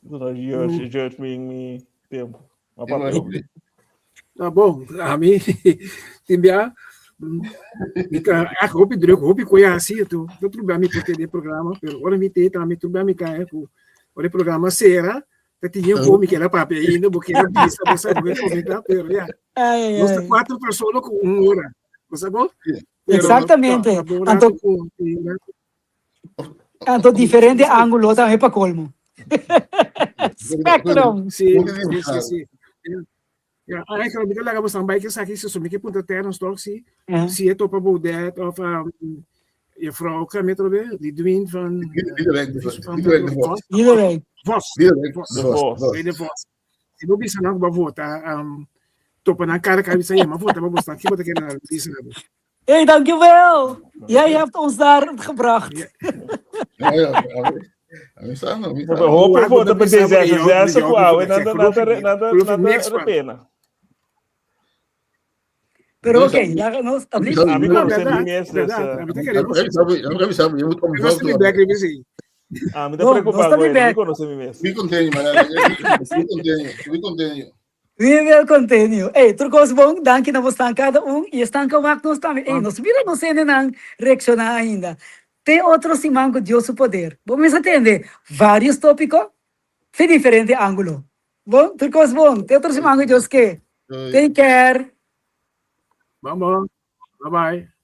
George, George, mi, mi tempo. Tá bom, a mi tin bia mi ta echt hopi druk, hopi koe hasi tu. No tur bia mi por tende programa, pero ora mi te tambe tur bia mi ta ku ora e programa sera, ta tin yen ku mi keda papia ainda, bo keda bisa, bo sa, bo keda comenta, pero ya. Nos ta cuatro persona ku un hora. Bo sa bo? Pero, Exactamente. Anto, Anto diferente ángulo tambe pa colmo. Spectrum. Sí, sí, sí, sí. Ja, eigenlijk mi ta laga bosnan bai esaki si so mi ke puntra Terence toch si si e topa Baudet of um, juffrouw kan mi trobe Lidwien van Liederwijk de Vos. Liederwijk de Vos. Liederwijk. Vos. Liederwijk de Vos. De Vos. Si bo bisa nan ku bo a vota um, topa nan kara kara bisa yama vota pa bosnan ki bo ta kere bisa bo. Hey, dankjewel. Jij hebt ons daar gebracht. Ja, ja, Hopi vota pa D66 ku awe nan ta nan ta nan ta nan ta pena. Pero oké, laga nos alsjeblieft. Ami konosé mi mes, dus. Ami ta preocupa ku mi konosé mi mes. We continue, man. We continue. We continue. We will continue. Ey, tur kos bon, danki na bosnan kada un i esnan ka wak nos tambe. Ey, nos mira nos hendenan reakshoná ainda. Te otro siman ku Dios su poder. Bo mes a tende varios tópiko di diferente ángulo. Bon, tur kos bon. Te otro siman ku Dios ke. Take care. Bon bon. Bye bye.